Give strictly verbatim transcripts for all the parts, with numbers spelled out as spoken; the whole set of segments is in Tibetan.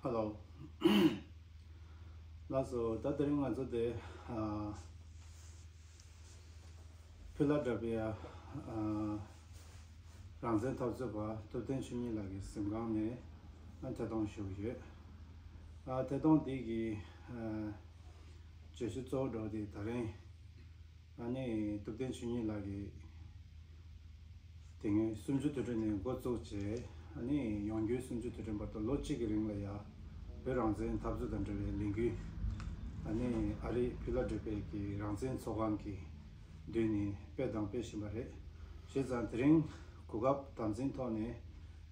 ཧ་ལོ། ལགས་སོ། ད་དེ་རིང་ང་ཚོ་དེ་ཨ་ཕི་ལ་ཌེལ་ཕི་ཡ་ཨ་རང་བཙན་འཐབ་རྩོད་པ་ཐུབ་བསྟན་ཆོས་ཉིད་ལགས་ཀྱི་གཟིམ་ཁང་ནས་ཨ་ཐད་གཏོང་ཞུ་གི་ཡོད། ཨ་ཐད་གཏོང་འདི་གི་ཨ་བརྗོད་གཞི་གཙོ་བོ་འདྲ་བོ་དེ་དེ་རིང་ཨ་ནི་ཐུབ་བསྟན་ཆོས་ཉིད་ལགས་ཀྱིས་དེ་སྔོན་གསུམ་བཅུ་དུས་དྲན་ནས་འགོ་བཙུགས་བྱས། ཨ་ནི་ཡོང་རྒྱུའི་གསུམ་བཅུ་དུས་དྲན་བར་དུ་ལོ་གཅིག་གི་རིང་ལ་ཡ་བོད་རང་བཙན་འཐབ་རྩོད་དང་འབྲེལ་བའི་ལས་འགུལ་ཨ་ནི་ཨ་རིའི་ཕི་ལ་ཌེལ་ཕི་ཡ་གི་རང་བཙན་ཚོགས་ཁང་གི་མདུན་ནས་སྤེལ་དང་སྤེལ་བཞིན་པ་རེད། བྱས་ཙང་དེ་རིང་གོ་སྐབས་དམ་འཛིན་ཐོག་ནས་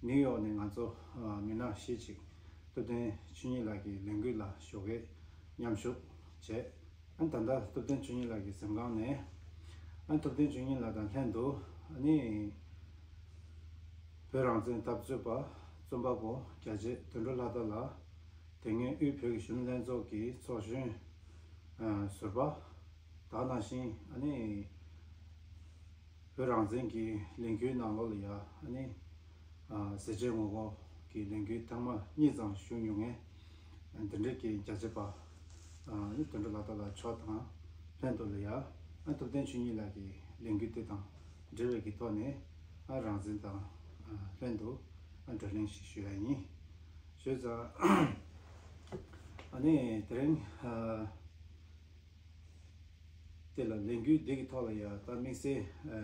ནིའུ་ཡོག་ནས་ང་ཚོ་ཨ་མི་སྣ་བཞི་ཅིག་ཐུབ་བསྟན་ཆོས་ཉིད་ལགས་ཀྱི་ལས་འགུལ་ལ་ཞོགས་ཀས་མཉམ་ཞུགས་བྱས། ཨ་ད་ལྟ་ཐུབ་བསྟན་ཆོས་ཉིད་ལགས་ཀྱི་གཟིམ་ཁང་ནས་ཨ་ཐུབ་བསྟན་ཆོས་ཉིད་ལགས་དང་ལྷན་དུ་ཨ་ནི་བོད་རང་བཙན་འཐབ་རྩོད་པ་རྩོམ་པ་པོ་རྒྱལ་གཅེས་དོན་གྲུབ་ལྷ་དར་ལགས་དེ་སྔོན་དབུས་བོད་ཀྱི་གཞོན་ནུ་ལྷན་ཚོགས་ཀྱི་ཚོགས་གཞོན་ཨ་ཟུར་པ། ད་ག་ནང་བཞིན་ཨ་ནི་བོད་རང་བཙན་གྱི་ལས་འགུལ་ནང་ལོགས་ལ་ཡ་ཨ་ནི་ཨ་ཟས་བཅད་ངོ་རྒོལ་གྱི་ལས་འགུལ་ཐེངས་མ་གཉིས་ཙམ་ཞུགས་མྱོང་མཁན་འདི་འདྲའི་གི་རྒྱ་ཆེ་བ་ཨ་ནི་དོན་གྲུབ་ལགས་དང་ལགས་མཆོག་དང་ལྷན་དུ་ལ་ཡ་ཨ་ཐུབ་བསྟན་ཆོས་ཉིད་ལགས་ཀྱི་ལས་འགུལ་དེ་དང་འབྲེལ་བའི་གི་ཐོག་ནས་ཨ་རང་བཙན་དང་ཨ་ལྷན་དུ་ཨ་བགྲོ་གླེང་ཞིག་ཞུ་ཡ་ཡིན། བྱས་ཙང་ཨ་ནི་དེ་རིང་ཨ། དེ་ལ་ལས་འགུལ་འདི་གི་ཐོག་ལ་ཡ་ད་དམིགས་བསལ་ཨ་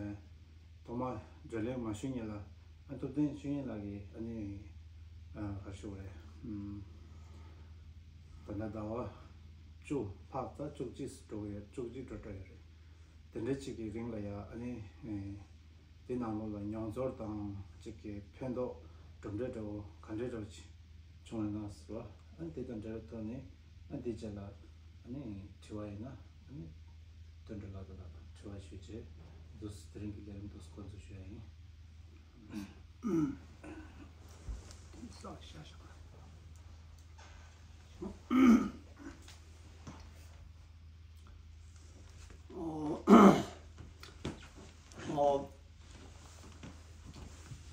ཐོག་མ་བགྲོ་གླེང་མ་ཞུ་སྔོན་ལ་ཨ་ཐུབ་བསྟན་ཆོས་ཉིད་ལགས་ཀྱིས་ཨ་ནི་ཨ་ག་རེ་ཞུ་དགོས་རེད། ཨམ། ད་ལྟ་ཟླ་བ་བཅུ་ལྷག་ཙམ་བཅུ་གཅིག་འགྲོ་གི་ཡོད། བཅུ་གཅིག་འགྲོ་འགྲོ་ཡོད་རེད། དེ་འདྲའི་ཅིག་གི་རིང་ལ་ཡ་ཨ་ནི་ཨ་དེ་ནང་ལོགས་ལ་མྱོང་ཚོར་དང་ཅིག་གི་ཕན་ཐོགས་གྲུབ་འབྲས་འདྲ་བོ་ག་འདྲའི་འདྲ་བོ་ཅིག་བྱུང་ཡོད་ན་ཟེར་བ། ཨ་ནི་དེ་དང་འབྲེལ་བའི་ཐོག་ནས་ཨ་འདི་རྗེས་ལ་ཨ་ནི་དྲི་བ་ཡིན་ན་ཨ་ནི་དོན་གྲུབ་ལགས་དང་ལགས་དང་དྲི་བ་ཞུས་རྗེས་འདུག་སེ་དེ་རིང་གི་ལས་རིམ་འདུག་སེ་འགོ་འཛུགས་ཞུ་ཡ་ཡིན། ཨོ། ཨོ།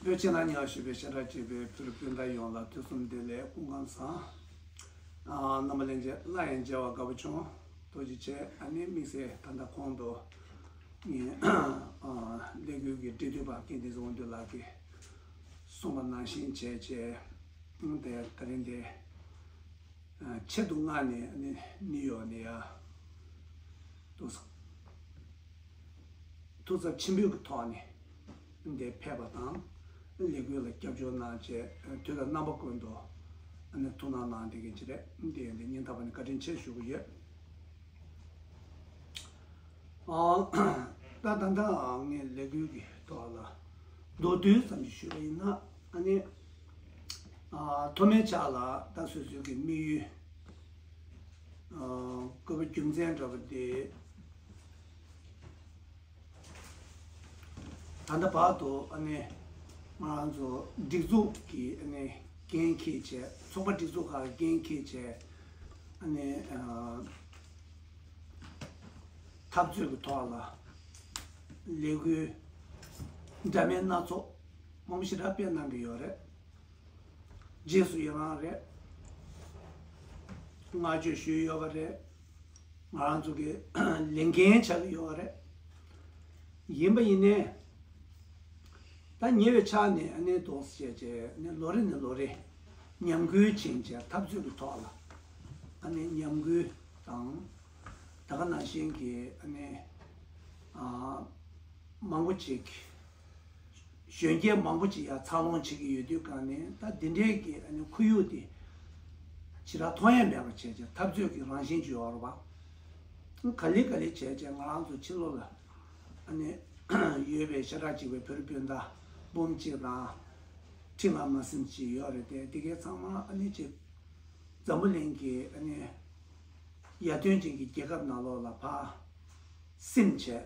བོད་ཕྱི་ནང་གཉིས་ལ་བཞུགས་པའི་ཤ་ཁྲག་གཅིག་པའི་བོད་རིགས་སྤུན་ཟླ་ཡོངས་ལ་དུས་གསུམ་བདེ་ལེགས། སྐུ་ཁམས་བཟང་། ཨ་རྣམ་པ་ལྷན་རྒྱས་སླར་ཡང་མཇལ་བར་དགའ་པོ་བྱུང་། ཐུགས་རྗེ་ཆེ། ཨ་ནི་དམིགས་བསལ་ད་ལྟ་གོང་དུ་ངས་ཨ་ལས་འགུལ་གྱི་འབྲེལ་མཐུད་པ་ཀིརྟི་དབང་འདུས་ལགས་ཀྱིས་གསུངས་པ་ནང་བཞིན་བྱས་བྱས་དེ་ད་རིང་དེ་ཨ་ཆེད་དུ་མངགས་ནས་ཨ་ནི་ནིའུ་ཡོག་ནས་ཡ་འདུག་སེ། ཐུགས་འཚབ་ཆེན་པོའི་གི་ཐོག་ནས་འདིར་ཕེབས་པ་དང་། ལས་འགུལ་ལ་སྐྱབས་བཅོལ་གནང་བྱས་དུས་དང་རྣམ་པ་ཀུན་ཏུ་ཨ་ནི་ཐུགས་སྣང་གནང་བསྡད་མཁན་ཅིག་རེད། འདི་ཡིན་དུས་སྙིང་ཐག་པ་ནས་བཀའ་དྲིན་ཆེ་ཞུ་གི་ཡོད། ཨ་ད་ད་ལྟ་ངས་ལས་འགུལ་གྱི་ཐོག་ལ་མདོར་བསྡུས་ཙམ་ཞིག་ཞུས་པ་ཡིན་ན། ཨ་ནི་ཨ་ཐོག་མའི་ཆ་ལ་ད་སོ་སོའི་གི་དམིགས་ཡུལ་ཨ་དགོས་པ་རྒྱུ་མཚན་འདྲ་བ་དེ། ད་ལྟ་བར་དུ་ཨ་ནི་ང་རང་ཚོ་སྒྲིག་འཛུགས་ཀྱི་ཨ་ནི་འགན་འཁྱེར་བྱས། ཚོགས་པ་སྒྲིག་འཛུགས་ཁག་ལ་འགན་འཁྱེར་བྱས། ཨ་ནི་ཨ་འཐབ་རྩོད་ཀྱི་ཐོག་ལ་ལས་འགུལ་འདྲ་མིན་སྣ་ཚོགས་མང་པོ་ཞེ་དྲག་སྤེལ་གནང་གི་ཡོད་རེད། རྗེས་སུ་ཡི་རང་རེད། བསྔགས་བརྗོད་ཞུས་ཡོད་པ་རེད། ང་རང་ཚོ་གི་ལས་འགན་ཆགས་ཀྱི་ཡོད་པ་རེད། ཡིན་པ་ཡིན་ནའི། ད་ཉེ་བའི་ཆར་ནས་ཨ་ནི་འདུག་སེ་བྱས་བྱས་ཨ་ནི་ལོ་རེ་ནས་ལོ་རེ་ཉམས་རྒུད་ཕྱིན་བྱས་འཐབ་རྩོད་ཀྱི་ཐོག་ལ་ཨ་ནི་ཉམས་རྒུད་དང་། ད་ག་ནང་བཞིན་གྱི་ཨ་ནི་ཨ་མང་པོ་ཅིག་གཞོན་སྐྱེས་མང་པོ་ཅིག་ཡར་འཚར་ལོངས་བྱེད་ཀྱི་ཡོད་དུས་གང་ནས། ད་འདི་འདྲའི་གི་ཨ་ནི་ཁོར་ཡུག་དེ་ཞེ་དྲག་མཐོང་ཡ་མེད་པ་བྱས་བྱས་འཐབ་རྩོད་ཀྱི་རང་བཞིན་ཅིག་ཡོད་རེད་པ། ག་ལེ་ག་ལེ་བྱས་བྱས་ང་རང་ཚོ་ཕྱི་ལོགས་ལ་ཨ་ནི་ཡོད་པའི་ཤ་ཁྲག་གཅིག་པའི་བོད་རིགས་སྤུན་ཟླ་འབུམ་གཅིག་དང་ཁྲི་ལྔ་མ་ཟིན་ཅིག་ཡོད་རེད་དེ། དེ་གའི་ཚང་མ་ཨ་ནི་ཅིག་འཛམ་བུ་གླིང་གི་ཨ་ནི་ཡར་ཐོན་ཅན་གྱི་རྒྱལ་ཁབ་ནང་ལོགས་ལ་ཕར་སིམ་བྱས།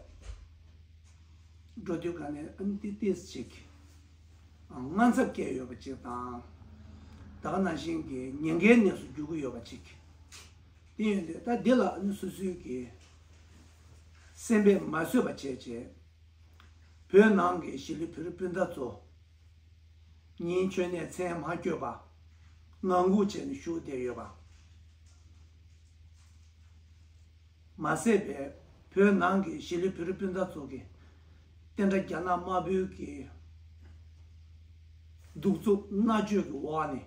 འགྲོ་དུས་ག་ནས་ཨ་ནི་ཏིས་ཏིས་ཅིག་དངངས་འཚབ་སྐྱེས་ཡོད་པ་ཅིག་དང་། ད་ག་ནང་བཞིན་གྱི་ཉེན་ཁའི་གནས་སུ་འགྱུར་གྱི་ཡོད་པ་ཅིག་དེ་ཡིན་དུས་ད་འདི་ལ་ཨ་ནི་སོ་སོའི་གི་སེམས་པས་མ་བཟོད་པ་བྱས་བྱས། བོད་ནང་གི་གཞིས་ལུས་བོད་རིགས་སྤུན་ཟླ་ཚོ་ཉིན་མཆོད་གནས་མཚན་མ་བསྐྱོད་པ། ངང་སྒུག་བྱས་ནས་བཞུགས་བསྡད་ཡོད་པ་མ་ཟད་པའི་བོད་ནང་གི་གཞིས་ལུས་བོད་རིགས་སྤུན་ཟླ་ཚོ་གིས་བསྟན་དགྲ་རྒྱ་ནག་དམར་པོའི་གི་གདུག་རྩུབ་མནར་གཅོད་ཀྱི་འོག་ནས་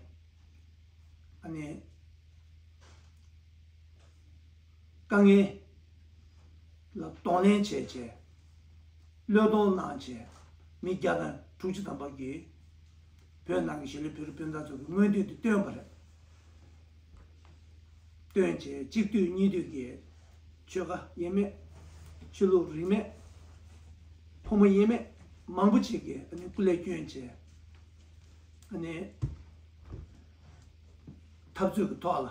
ཨ་ནི་དཀའ་ངལ་ལ་གདོང་ལེན་བྱས་བྱས། བློས་གཏོང་གནང་བྱས། མི་བརྒྱ་དང་དྲུག་ཅུ་ཐམ་པ་གིས་བོད་ནང་གི་གཞིས་ལུས་བོད་རིགས་སྤུན་ཟླ་ཚོ་གི་མངོན་འདོད་དེ་བཏོན་པ་རེད། བཏོན་བྱས་གཅིག་བསྡུས་གཉིས་བསྡུས་ཀྱིས་ཆོལ་ཁ་དབྱེ་མེད། ཆོས་ལུགས་རིས་མེད། ཕོ་མོ་དབྱེ་མེད། མང་པོ་ཅིག་གིས་ཨ་ནི་སྐུ་ལས་བསྐྱོན་བྱས། ཨ་ནི་འཐབ་རྩོད་ཀྱི་ཐོག་ལ་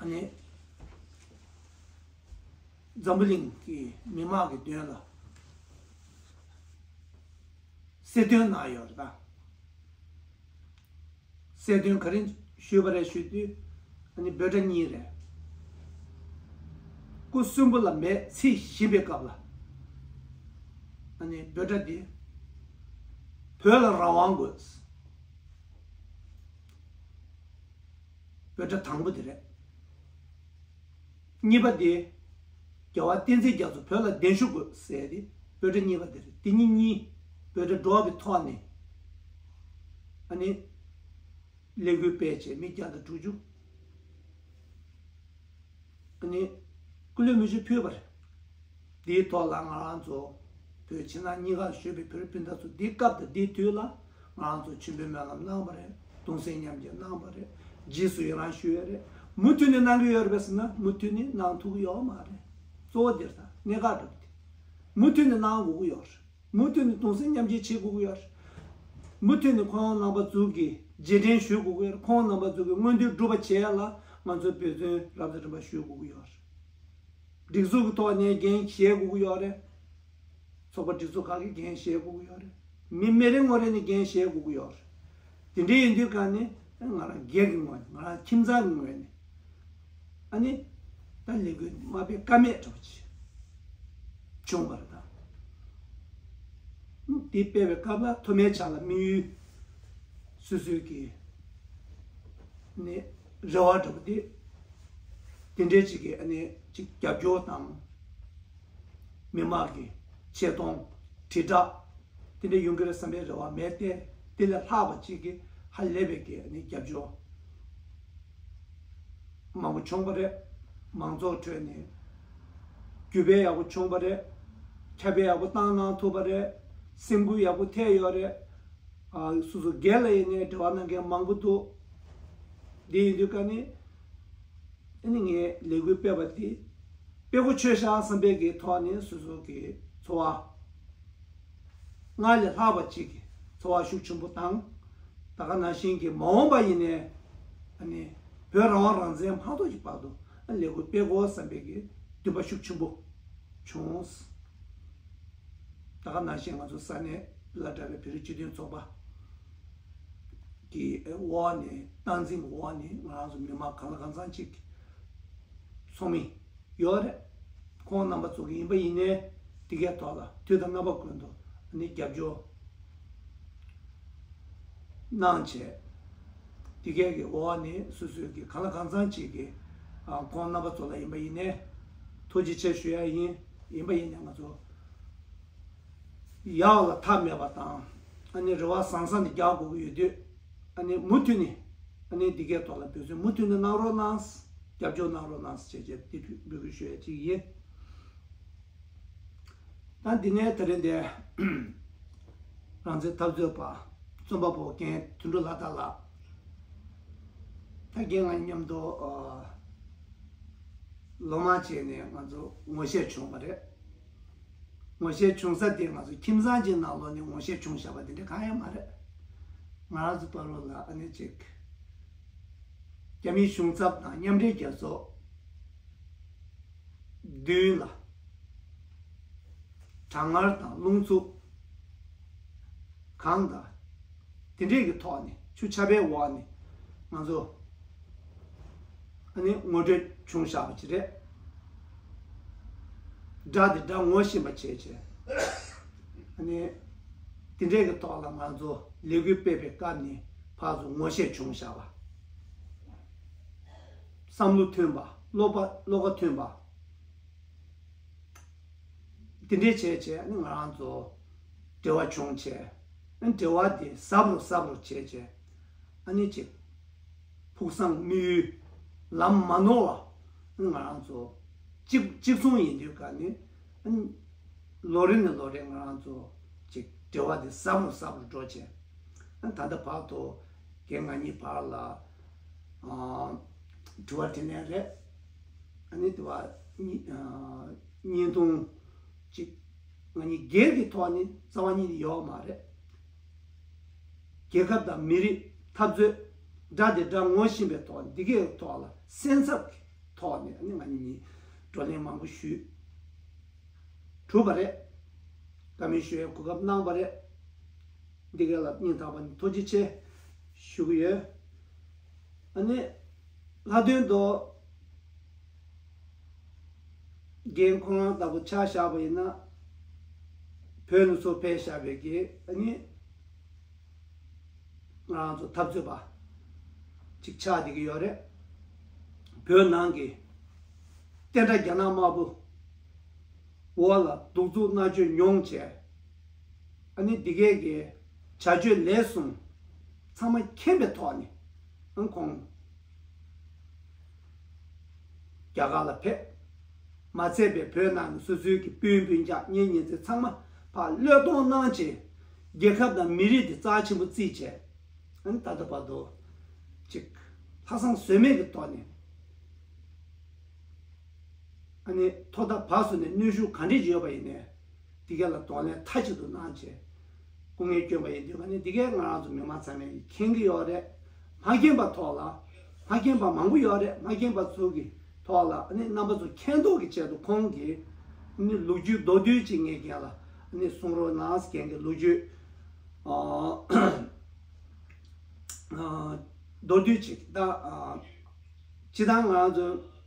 ཨ་ནི་འཛམ་བུ་གླིང་གི་མི་མང་གི་མདུན་ལ་གསལ་སྟོན་གནང་ཡོད་རེད་ད། གསལ་སྟོན་ག་རེ་ཞུས་པ་རེད་ཞུས་དུས། ཨ་ནི་འབོད་སྒྲ་གཉིས་རེད། སྐུ་གསོན་པོ་ལ་མེས་ཚིག་བཞིན་པའི་སྐབས་ལ། ཨ་ནི་འབོད་སྒྲ་འདི། བོད་ལ་རང་དབང་དགོས། འབོད་སྒྲ་དང་པོ་དེ་རེད། གཉིས་པ་དེ། རྒྱལ་བ་བསྟན་འཛིན་རྒྱ་མཚོ་བོད་ལ་གདན་ཞུ་དགོས་ཟེར་ཏེ་འབོད་སྒྲ་གཉིས་པ་དེ་རེད། དེ་གཉིས་གཉིས་འབོད་སྒྲ་སྒྲོག་པའི་ཐོག་ནས། ཨ་ནི། ལས་འགུལ་སྤེལ་བྱས་མི་བརྒྱ་དང་དྲུག་ཅུ། ཨ་ནི། སྐུ་ལུས་མེ་མཆོད་ཕུལ་བ་རེད། འདིའི་ཐོག་ལ་ང་རང་ཚོ་བོད་ཕྱི་ནང་གཉིས་ཀར་བཞུགས་པའི་བོད་རིགས་སྤུན་ཟླ་ཚོ་འདིའི་སྐབས་དང་འདིའི་དུས་ལ་ང་རང་ཚོ་མཆོད་འབུལ་སྨོན་ལམ་གནང་བ་རེད། གདུང་སེམས་མཉམ་སྐྱེད་གནང་བ་རེད། རྗེས་སུ་ཡི་རང་ཞུ་ཡ་རེད། མུ་མཐུད་ནས་གནང་གི་ཡོད་རེད་པས་ཟེར་ན་མུ་མཐུད་ནས་གནང་ཐུབ་ཀྱི་ཡོད་མ་རེད། གཙོ་བོ་འདིར་ད་གནད་འགག་འགྲོ་གི་དེ། མུ་མཐུད་ནས་གནང་དགོས་ཀྱི་ཡོད་རེད། མུ་མཐུད་ནས་གདུང་སེམས་མཉམ་སྐྱེད་བྱེད་དགོས་ཀྱི་ཡོད་རེད། མུ་མཐུད་ནས་ཁོང་རྣམ་པ་ཚོ་གི་རྗེས་དྲན་ཞུ་དགོས་ཀྱི་ཡོད་རེད། ཁོང་རྣམ་པ་ཚོ་གི་མངོན་འདོད་སྒྲུབ་པ་བྱེད་ཡ་ལ་ང་ཚོས་འབད་བརྩོན་རབ་དང་རིམ་པ་ཞུ་དགོས་ཀྱི་ཡོད་རེད། སྒྲིག་འཛུགས་ཀྱི་ཐོག་ནས་འགན་བཞེས་དགོས་ཀྱི་ཡོད་རེད། ཚོགས་པ་སྒྲིག་འཛུགས་ཁག་གིས་འགན་བཞེས་དགོས་ཀྱི་ཡོད་རེད། མི་མི་རེ་ངོ་རེ་ནས་འགན་བཞེས་དགོས་ཀྱི་ཡོད་རེད། དེ་འདྲ་ཡིན་དུས་ག་ནས་ང་རང་སྒེར་གྱི་ངོས་ནས་ང་རང་ཁྱིམ་ཚང་གི་ངོས་ནས། ཨ་ནི། ད་ལས་འགུལ་མ་སྤེལ་ཀ་མེད་འདྲ་པོ་ཅིག་བྱུང་བ་རེད་ད། དེ་སྤེལ་བའི་སྐབས་ལ་ཐོག་མའི་ཆ་ལ་དམིགས་ཡུལ། སོ་སོའི་གི། ནི། རེ་བ་འདྲ་པོ་དེ། དེ་འདྲའི་ཅིག་གི་ཨ་ནི་ཅིག་རྒྱབ་སྐྱོར་དང་། མི་མང་གི་ཆེ་མཐོང་། དྲིལ་བསྒྲགས། དེ་འདྲ་ཡོང་གི་རེད་བསམ་པའི་རེ་བ་མེད་དེ། དེ་ལས་ལྷག་པ་ཅིག་གི་ཧ་ལས་པའི་གི་ཨ་ནི་རྒྱབ་སྐྱོར་མང་པོ་བྱུང་བ་རེད། མང་ཚོགས་ཁྲོད་ནས་རྒྱུད་སྤེལ་ཡག་པོ་བྱུང་བ་རེད། ཁྱབ་སྤེལ་ཡག་པོ་བཏང་གནང་ཐུབ་པ་རེད། སེམས་འགུལ་ཡག་པོ་ཐེབས་ཡོད་རེད། ཨ། སོ་སོ་སྒེར་ལ་ཡིན་ནའི་འབྲེལ་བ་གནང་མཁན་མང་པོ་འདུག་དེ་ཡིན་དུས་ཀ་ནི། ཨ་ནི་ངས་ལས་འགུལ་སྤེལ་བ་དེ། སྤེལ་གོ་ཆོད་ཤག་བསམ་པའི་གི་ཐོག་ནས་སོ་སོ་གི་འཚོ་བ། སྔར་ལས་ལྷག་པ་ཅིག་གི་འཚོ་བ་ཤུགས་ཆེན་པོ་དང་། ད་ག་ནང་བཞིན་གྱི་མ་འོངས་པ་ཡིན་ནའི། ཨ་ནི། བོད་རང་དབང་རང་བཙན་མ་ཐོབ་ཀྱི་བར་དུ་ཨ་ལས་འགུལ་སྤེལ་དགོས་བསམ་པའི་གི་འདུན་པ་ཤུགས་ཆེན་པོ་བྱུང་། ད་ག་ནང་བཞིན་ང་ཚོ་ས་གནས་ལ་འདྲ་བའི་བོད་རིགས་སྤྱི་མཐུན་ཚོགས་པ་གི་འོག་ནས་སྟངས་འཛིན་གྱི་འོག་ནས་ང་རང་ཚོ་མི་མང་གང་ལ་གང་འཚམ་ཅིག་ཚོགས་མི་ཡོད་རེད། ཁོང་རྣམ་པ་ཚོ་གི་ཡིན་པ་ཡིན་ནའི་དེ་གའི་ཐོག་ལ་དུས་དང་རྣམ་པ་ཀུན་ཏུ་ནི་རྒྱབ་སྐྱོར་གནང་བྱས། དེ་གའི་གི་འོག་ནས་སོ་སོའི་གི་གང་ལ་གང་འཚམ་ཅིག་གི་ཨ། ཁོང་རྣམ་པ་ཚོ་ལ་ཡིན་པ་ཡིན་ནའི་ཐུགས་རྗེ་ཆེ་ཞུ་ཡ་ཡིན། ཡིན་པ་ཡིན་ནའི་ང་ཚོ་ཡག་ལ་མཐའ་མེད་པ་དང་། ཨ་ནི་རེ་བ་བཟང་ས་ནས་རྒྱག་དགོས་ཀྱི་ཡོད་དུས། ཨ་ནི་མུ་མཐུད་ནས་ཨ་ནི་འདི་གའི་ཐོག་ལ་འབད་བརྩོན་མུ་མཐུད་ནས་གནང་རོགས་གནང་། རྒྱབ་སྐྱོར་གནང་རོགས་གནང་ཞེས་བྱས་འདི་འབོད་སྐུལ་ཞུ་ཡ་གཅིག་ཡིན། ད་འདི་ནས་དེ་རིང་འདི་རང་བཙན་འཐབ་རྩོད་པ་རྩོམ་པ་པོ་རྒན་དོན་གྲུབ་ལྷ་དར་ལགས། ད་རྒན་ང་མཉམ་དུ་ཨ། ལོ་མང་བྱས་ནས་ང་ཚོ་ངོ་ཤེས་བྱུང་བ་རེད། ངོ་ཤེས་བྱུང་ས་དེ་ང་ཚོ་ཁྱིམ་ཚང་གཅིག་ནང་ལོགས་ནས་ངོ་ཤེས་བྱུང་བཞག་པ་དེ་འདྲ་གང་ཡང་མ་རེད། ང་རང་ཚོ་བར་ལ་ཨ་ནི་གཅིག་རྒྱ་མིའི་གཞུང་ཚབ་དང་མཉམ་འབྲེལ་རྒྱལ་ཚོགས་མདུན་ལ་གྲང་ངར་དང་རླུང་འཚུབ་གངས་དང་དེ་འདྲས་ཀྱི་ཐོག་ནས་ཆུ་ཆར་པའི་འོག་ནས་ང་ཚོ་ཨ་ནི་ངོ་སྤྲོད་བྱུང་བཞག་པ་ཅིག་རེད། དགྲ་དེ་དགྲ་ངོ་ཤེས་པ་བྱས་བྱས་ཨ་ནི་དེ་འདྲས་ཀྱི་ཐོག་ལ་ང་ཚོ་ལས་འགུལ་སྤེལ་བའི་སྐབས་ནས་ ཕར་ཚུར་ངོ་ཤེས་བྱུང་བཞག་པ། བསམ་བློ་མཐུན་པ། བློ་པ་བློ་ཁ་མཐུན་པ། དེ་འདྲས་བྱས་བྱས་ཨ་ནི་ང་རང་ཚོ་འབྲེལ་བ་བྱུང་བྱས། ཨ་ནི་འབྲེལ་བ་དེ་ཟབ་རུ་ཟབ་རུ་བྱས་བྱས། ཨ་ནི་ཅིག་ཕུགས་བསམ་དམིགས་ཡུལ་ལམ་མ་ནོར་བ་ང་རང་ཚོ་གཅིག་གཅིག་མཚུངས་ཡིན་དུས་ཀ་ནི། ཨ་ནི་ལོ་རེ་ནས་ལོ་རེ་ང་རང་ཚོ་ཅིག་འབྲེལ་བ་དེ་ཟབ་རུ་ཟབ་རུ་འགྲོ་བྱས། ཨ་ནི་ད་ལྟ་བར་དུ་རྒན་ང་གཉིས་བར་ལ་ཨ་དྲི་བ་དྲིས་ལན་རེད། ཨ་ནི་དྲི་བ་གཉིས་ཨ་བརྙན་ཐུང་ཅིག་ང་གཉིས་སྒེར་གྱི་ཐོག་ནས་རྩ་བ་ཉིད་ནས་ཡོད་མ་རེད། རྒྱལ་ཁབ་དང་མི་རིགས་འཐབ་རྩོད་དགྲ་དེ་དགྲ་ངོ་ཤེས་པའི་ཐོག་ནས། འདི་གའི་ཐོག་ལ་སེམས་འཚབ་ཀྱི་ཐོག་ནས་ཨ་ནི་ང་གཉིས་བགྲོ་གླེང་མང་པོ་ཞུས། གྲུབ་པ་རེད། བཀའ་མོལ་ཞུ་ཡའི་གོ་སྐབས་གནང་བ་རེད། འདི་གའི་ལ་སྙིང་ཐག་པ་ནས་ཐུགས་རྗེ་ཆེ་ཞུ་གི་ཡོད། ཨ་ནི་ལྷག་དོན་དུ་རྒན་ཁོ་རང་ལྟ་བུ་ཆ་བཞག་པ་ཡིན་ན། བོད་ནས་ཚུར་ཕེབས་བཞག་པའི་གི་ཨ་ནི་ང་རང་ཚོ་འཐབ་རྩོད་པ་ཅིག་ཆགས་བསྡད་ཀྱི་ཡོད་རེད། བོད་ནང་གི་བསྟན་དགྲ་རྒྱ་ནག་དམར་པོ་འོག་ལ་གདུག་རྩུབ་མནར་གཅོད་མྱོང་བྱས། ཨ་ནི་འདི་གས་ཀྱི་བྱ་སྤྱོད་ལས་གསུམ་ཚང་མ་མཁྱེན་པའི་ཐོག་ནས་ཨང་ཁོང་རྒྱ་གར་ལ་ཕེབས། མ་ཚད་པའི་བོད་ནང་གི་སོ་སོའི་གི་སྤུན་སྤུན་ཀྱག་གཉེན་ཉེ་ཚན་ཚང་མ་ཕར་བློས་གཏོང་གནང་བྱས། རྒྱལ་ཁབ་དང་མི་རིགས་འདི་རྩ་ཆེན་པོ་བརྩིས་བྱས། ཨ་ནི་ད་ལྟ་བར་དུ་ཅིག་ལྷག་བསམ་ཟོལ་མེད་ཀྱི་ཐོག་ནས། ཨ་ནི་ཐོག་མཐའ་བར་གསུམ་ནས་གནོན་ཤུགས་ག་འདྲས་ཡོད་པ་ཡིན་ནའི། འདི་ག་ལ་གདོང་ལེན་མཐའ་གཅིག་ཏུ་གནང་བྱས་སྐུ་ངལ་བསྐྱོན་པ་ཡིན་དུས་ཨ་ནི་འདི་གས་ང་རང་ཚོ་མི་མང་ཚང་མས་མཁྱེན་གྱི་ཡོད་རེད། མ་མཁྱེན་པ་ཐོག་ལ། མ་མཁྱེན་པ་མང་པོ་ཡོད་རེད། མ་མཁྱེན་པ་ཚོ་གི་ཐོག་ལ་ཨ་ནི་རྣམ་པ་ཚོ་མཁྱེན་རྟོགས་ཀྱི་ཆེད་དུ་ཁོང་གིས་ཨ་ནི་ལོ་རྒྱུས་མདོར་བསྡུས་ཅིག་ངས་རྒན་ལ་ཨ་ནི་གསུང་རོགས་གནང་། རྒན་གྱི་ལོ་རྒྱུས་ཨ་མདོར་བསྡུས་ཅིག་ད། སྤྱིར་བཏང་ང་རང་ཚོ་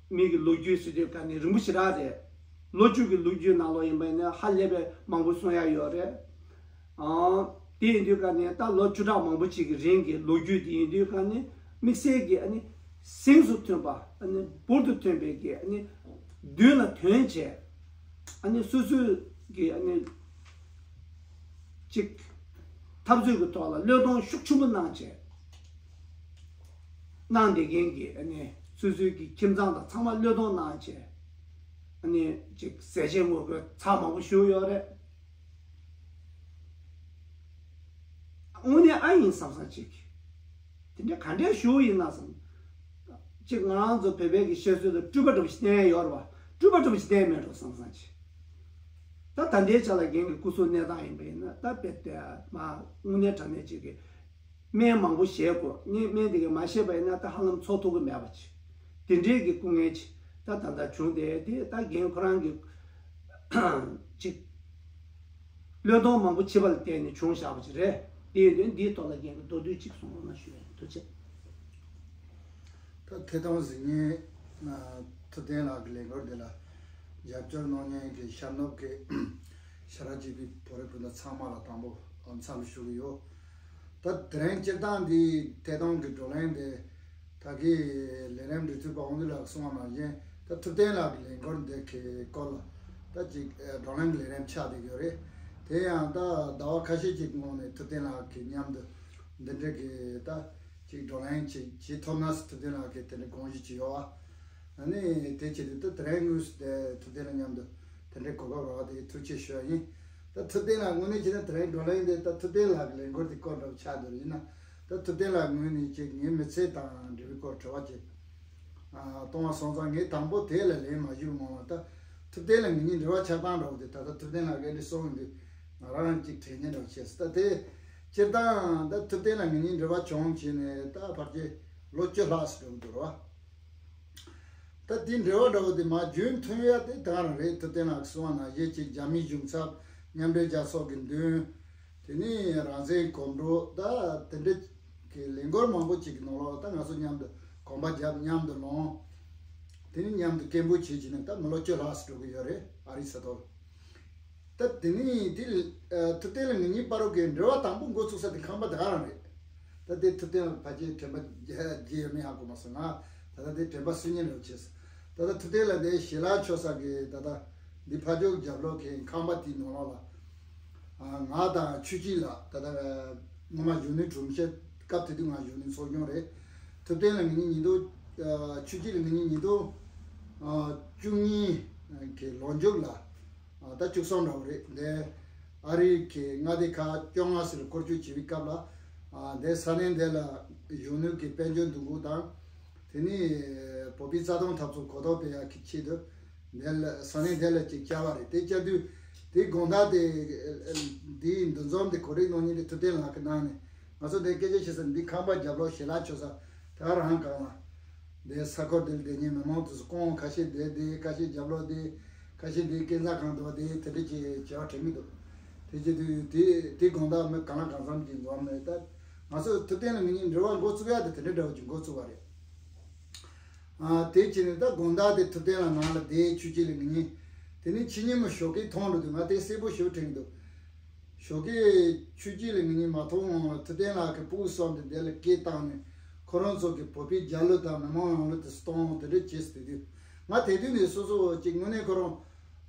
མི་གི་ལོ་རྒྱུས་ཟེར་དུས་ཀ་ནས་རིང་པོ་ཞེ་དྲག་རེད། ལོ་བཅུ་གི་ལོ་རྒྱུས་ནང་ལོགས་ཡིན་པ་ཡིན་ན་ཧ་ལས་པའི་མང་པོ་གསུང་ཡ་ཡོད་རེད། ཨང་། དེ་ཡིན་དུས་ཀ་ནས་ད་ལོ་བཅུ་ཕྲག་མང་པོ་ཅིག་གི་རིང་གི་ལོ་རྒྱུས་དེ་ཡིན་དུས་ཀ་ནས་དམིགས་བསལ་གྱི་ཨ་ནི་གཟེངས་སུ་ཐོན་པ། ཨ་ནི་འབུར་དུ་ཐོན་པའི་གི་ཨ་ནི་མདུན་ལ་ཐོན་བྱས། ཨ་ནི་སོ་སོའི་གི་ཨ་ནི་ཅིག་འཐབ་རྩོད་ཀྱི་ཐོག་ལ་བློས་གཏོང་ཤུགས་ཆེན་པོ་གནང་བྱས། གནང་བསྡད་མཁན་གྱི་ཨ་ནི་སོ་སོའི་གི་ཁྱིམ་ཚང་དང་ཚང་མ་བློས་གཏོང་གནང་བྱས། ཨ་ནི་ཅིག་ཟས་བཅད་ངོ་རྒོལ་ཚགས་མང་པོ་ཞུགས་ཡོད་རེད། དངོས་གནས་ཨ་ཡིན་བསམ་བསམ་ཅིག་དེ་འདྲ་ག་འདྲའི་ཞུགས་ཡིན་ན་བསམ། ཅིག་ང་རང་ཚོ་བོད་པའི་གི་བཤད་སྲོལ་ལ་སྤྲུལ་པ་འདྲ་པོ་ཞིག་བསྟན་ཡོད་རེད་བ། སྤྲུལ་པ་འདྲ་པོ་ཞིག་བསྟན་མེད་འགྲོ་བསམ་བསམ་ཅིག་ད་ད་ལྟའི་ཆ་ལ་རྒན་གྱི་སྐུ་གཟུགས་གནས་སྟངས་ཡིན་པ་ཡིན་ན་ད་དཔེ་དེ་མ་དངོས་གནས་དྲང་གནས་ཅིག་གི་སྨན་མང་པོ་བཞེས་དགོས། ངས་སྨན་དེ་ག་མ་བཞེས་པ་ཡིན་ན་ད་ཧ་ལམ་འཚོ་ཐུབ་ཀྱི་མེད་པ་ཅིག་དེ་འདྲའི་གི་སྐུ་ངལ་ཅིག་ད་ད་ལྟ་བྱུང་སྟེ། དེ་ད་རྒན་ཁོ་རང་གི་ཅིག་བློས་གཏོང་མང་པོ་བྱེད་པ་ལ་བརྟེན་ནས་བྱུང་བཞག་པ་ཅིག་རེད། དེ་ཡིན་དུས་འདིའི་ཐོག་ལ་རྒན་གྱི་མདོར་བསྡུས་ཅིག་གསུང་རོགས་གནང་ཞུ་ཡ་ཡིན། ཐུགས་རྗེ་ཆེ། ད་ཐད་གཏོང་གཟིགས་མཁན་ཐུབ་བསྟན་ལགས་ཀྱི་ལས་འགུལ་འདི་ལ་རྒྱབ་སྐྱོར་གནང་མཁན་གྱི་ཤར་ནུབ་ཀྱི་ཤ་ཁྲག་གཅིག་པའི་བོད་རིགས་སྤུན་ཟླ་ཚང་མ་ལ་དང་པོ་འཚམས་འདྲི་ཞུ་གི་ཡོད། ད་དེ་རིང་སྤྱིར་བཏང་འདི་ཐད་གཏོང་གི་བགྲོ་གླེང་འདི་ད་གི་ལས་རིམ་སྒྲིག་འཛུགས་པ་དབང་འདུས་ལགས་གསུངས་པ་ནང་བཞིན་ད་ཐུབ་བསྟན་ལགས་ཀྱི་ལས་འགུལ་འདི་གི་སྐོར་ལ་ད་ཅིག་བགྲོ་གླེང་གི་ལས་རིམ་ཆགས་བསྡད་ཡོད་རེད། དེ་ཡང་ད་ཟླ་བ་ཁ་ཤས་ཅིག་སྔོན་ནས་ཐུབ་བསྟན་ལགས་ཀྱི་མཉམ་དུ་འདི་འདྲ་གི་ད་ཅིག་བགྲོ་གླེང་ཅིག་བྱེད་ཐུབ་ན་ཟེར་ཐུབ་བསྟན་ལགས་ཀྱི་དེ་འདྲ་དགོངས་གཞི་ཅིག་ཡོད་ཨ། ཨ་ནི་དེ་བྱེད་དུས་ད་དེ་རིང་དངོས་སུ་དེ་ཐུབ་བསྟན་ལགས་མཉམ་དུ་དེ་འདྲའི་གོ་སྐབས་རག་དེ་ཐུགས་རྗེ་ཆེ་ཞུ་ཡ་ཡིན། ད་ཐུབ་བསྟན་ལགས་ངོས་ནས་བྱས་ན་དེ་རིང་བགྲོ་གླེང་འདི་ད་ཐུབ་བསྟན་ལགས་ཀྱི་ལས་འགུལ་དེ་སྐོར་འདྲ་བོ་ཆགས་འདུག་ཡིན་ན་ད་ཐུབ་བསྟན་ལགས་ངོས་ནས་ཅིག་ངའི་མི་ཚེ་དང་འབྲེལ་བའི་སྐོར་དྲི་བ་ཅིག་ཨ་གཏོང་བ་སོང་ཙང་། ངས་དང་པོ་དེ་ལ་ལན་མ་ཞུས་སྔོན་ལ་ད་ཐུབ་བསྟན་ལགས་ངེད་གཉིས་འབྲེལ་བ་ཆགས་སྟངས་འདྲ་བོ་དེ་ད་ལྟ་ཐུབ་བསྟན་ལགས་ཀྱིས་འདི་གསུངས་ཡོང་དུས་ང་རང་ཅིག་དྲན་ཉེ་འདྲ་བོ་བྱས་སོང་། ད་དེ་སྤྱིར་བཏང་ད་ཐུབ་བསྟན་ལགས་ངེད་གཉིས་འབྲེལ་བ་བྱུང་བྱས་ནས་ད་ཕལ་ཆེར་ལོ་བཅུ་ལྷག་ཙམ་འགྲོ་གི་འདུག་རེད་བ། ད་དེ་འབྲེལ་བ་འདྲ་བོ་དེ་མར་རྒྱུན་མཐུད་ཡ་དེ་ད་ག་རང་རེད། ཐུབ་བསྟན་ལགས་གསུངས་པ་ནང་བཞིན་ཅིག་རྒྱ་མིའི་གཞུང་ཚབ་མཉམ་འབྲེལ་རྒྱལ་ཚོགས་ཀྱི་མདུན། དེ་ནས་རང་བཙན་གོམ་བགྲོད། ད་དེ་འདྲ་གི་ལས་འགུལ་མང་པོ་ཅིག་གི་ནང་ལོགས་ད་ང་ཚོ་མཉམ་དུ་གོམ་པ་བརྒྱབ། མཉམ་དུ་ལངས། དེ་ནས་མཉམ་དུ་སྐད་འབོད་བྱེད་བྱས་ནས་ད་མི་ལོ་བཅུ་ལྷག་ཙམ་འགྲོ་གི་ཡོད་རེད། ཨ་རིའི་ས་ཐོག་ལ། ད་དེ་ནས་དེ་ཐུབ་བསྟན་ལགས་ངེད་གཉིས་བར་དུ་གི་འབྲེལ་བ་དང་པོ་འགོ་ཚུགས་ས་དེ་ཁམས་པ་ད་ག་རང་རེད། ད་དེ་ཐུབ་བསྟན་ལ་ཕལ་ཆེར་དྲན་པ་བརྗེད་ཡོད་མེད་ཧ་གོ་མ་སོང་ང་། ད་ལྟ་དེ་དྲན་པ་སུན་ཉིན་རེ་བྱས། ད་ལྟ་ཐུབ་བསྟན་ལ་དེ་ཞལ་ལག་མཆོད་ས་གི་ད་ལྟ་འདི་ཕ་ཇོ་རྒྱབ་ལོགས་ཀྱི་ཁང་པ་དེའི་ནང་ལོགས་ལ། ང་དང་ཆོས་སྐྱིད་ལགས་ད་ལྟ་སྔོན་མ་གཞོན་ནུའི་སྒྲུང་བཤད་སྐབས་དེ་དུས་ང་གཞོན་ནུའི་ཚོགས་ཆུང་རེད། ཐུབ་བསྟན་ལ་ངེད་གཉིས་ཉིན་ཐོ། ཆོས་སྐྱིད་ལ་ངེད་གཉིས་ཉིན་ཐོ། བཅུ་གཉིས་ཀྱི་ལོ་མཇུག་ལ། ད་བཅུ་གསུམ་འདྲ་བོ་རེད་འདི། ཨ་རིའི་གི་མངའ་སྡེ་ཁག་བཅོ་ལྔ་ཟེར་སྐོར་སྐྱོད་བྱེད་པའི་སྐབས་ལ། དེ་ས་གནས་འདི་ལ་གཞོན་ནུ་གི་དཔལ་འབྱོར་འདུ་འགོད་དང་། དེ་ནས་བོད་པའི་རྩ་དོན་འཐབ་རྩོད་གོ་རྟོགས་སྤེལ་ཡག་གི་ཆེད་དུ། འདི་ལ་ས་གནས་འདི་ལ་ཅིག་བཅར་བ་རེད། དེ་བཅར་དུས་དེའི་དགོང་དག་དེ། འདིའི་འདུ་འཛོམས་དེ་གོ་སྒྲིག་གནང་མཁན་དེ་ཐུབ་བསྟན་ལགས་ཀྱི་ནང་ནས་ང་ཚོ་འདི་སྐད་ཆ་བཤད་ས་འདི་ཁང་པ་རྒྱབ་ལོགས་ཞལ་ལག་མཆོད་ས་དེ་ག་རང་གང་ལ། འདི་ས་ཁུལ་འདིར་བསྡད་མཁན་མི་མང་དེ་ཚོ་ཁོང་ཁ་ཤས་བསྡད་དེ་ཁ་ཤས་རྒྱབ་ལོགས་བསྡད། ཁ་ཤས་འདི་སྐས་འཛེག་གང་འདུག་བསྡད་དེ་འདྲ་ཅིག་བྱེད་པ་དྲན་གྱི་འདུག་དེ་བྱེད་དུས་དེ་དེ་དགོང་དག་མི་གང་ལ་གང་འཚམ་ཅིག་འཛོམས་ནས་ད། ང་ཚོ་ཐུབ་བསྟན་ལ་ངེད་གཉིས་འབྲེལ་བ་འགོ་བཙུགས་ཡག་དེ་དེ་འདྲ་འདྲ་བོ་ཅིག་འགོ་བཙུགས་པ་རེད། ཨ་དེ་བྱས་ནས་ད་དགོང་དག་དེ་ཐུབ་བསྟན་ལགས་ནང་ལ་བསྡད། ཆོས་སྐྱིད་ལ་ངེད་གཉིས། དེ་ནས་ཕྱི་ཉིན་མོ་ཞོགས་ཀས་མཐོང་འགྲོ་དུས་ང་དེ་གསལ་པོ་ཞེ་པོ་དྲན་གྱི་འདུག་ཞོགས་ཀས་ཆོས་སྐྱིད་ལ་ངེད་གཉིས་མ་མཐོང་སྔོན་ལ་ཐུབ་བསྟན་ལགས་ཀྱི་སྤུ་གུ་གསུམ་དེ་འདི་ལ་སྐད་བཏང་ནས་ཁོ་རང་ཚོ་གི་བོད་པའི་རྒྱལ་གླུ་དང་མི་མང་རང་གླུ་དེ་གཏོང་དེ་འདྲ་བྱས་ཟེར་དུས། ང་དེ་དུས་ནས་སོ་སོ་ཅིག་དངོས་གནས་ཁོ་རང་།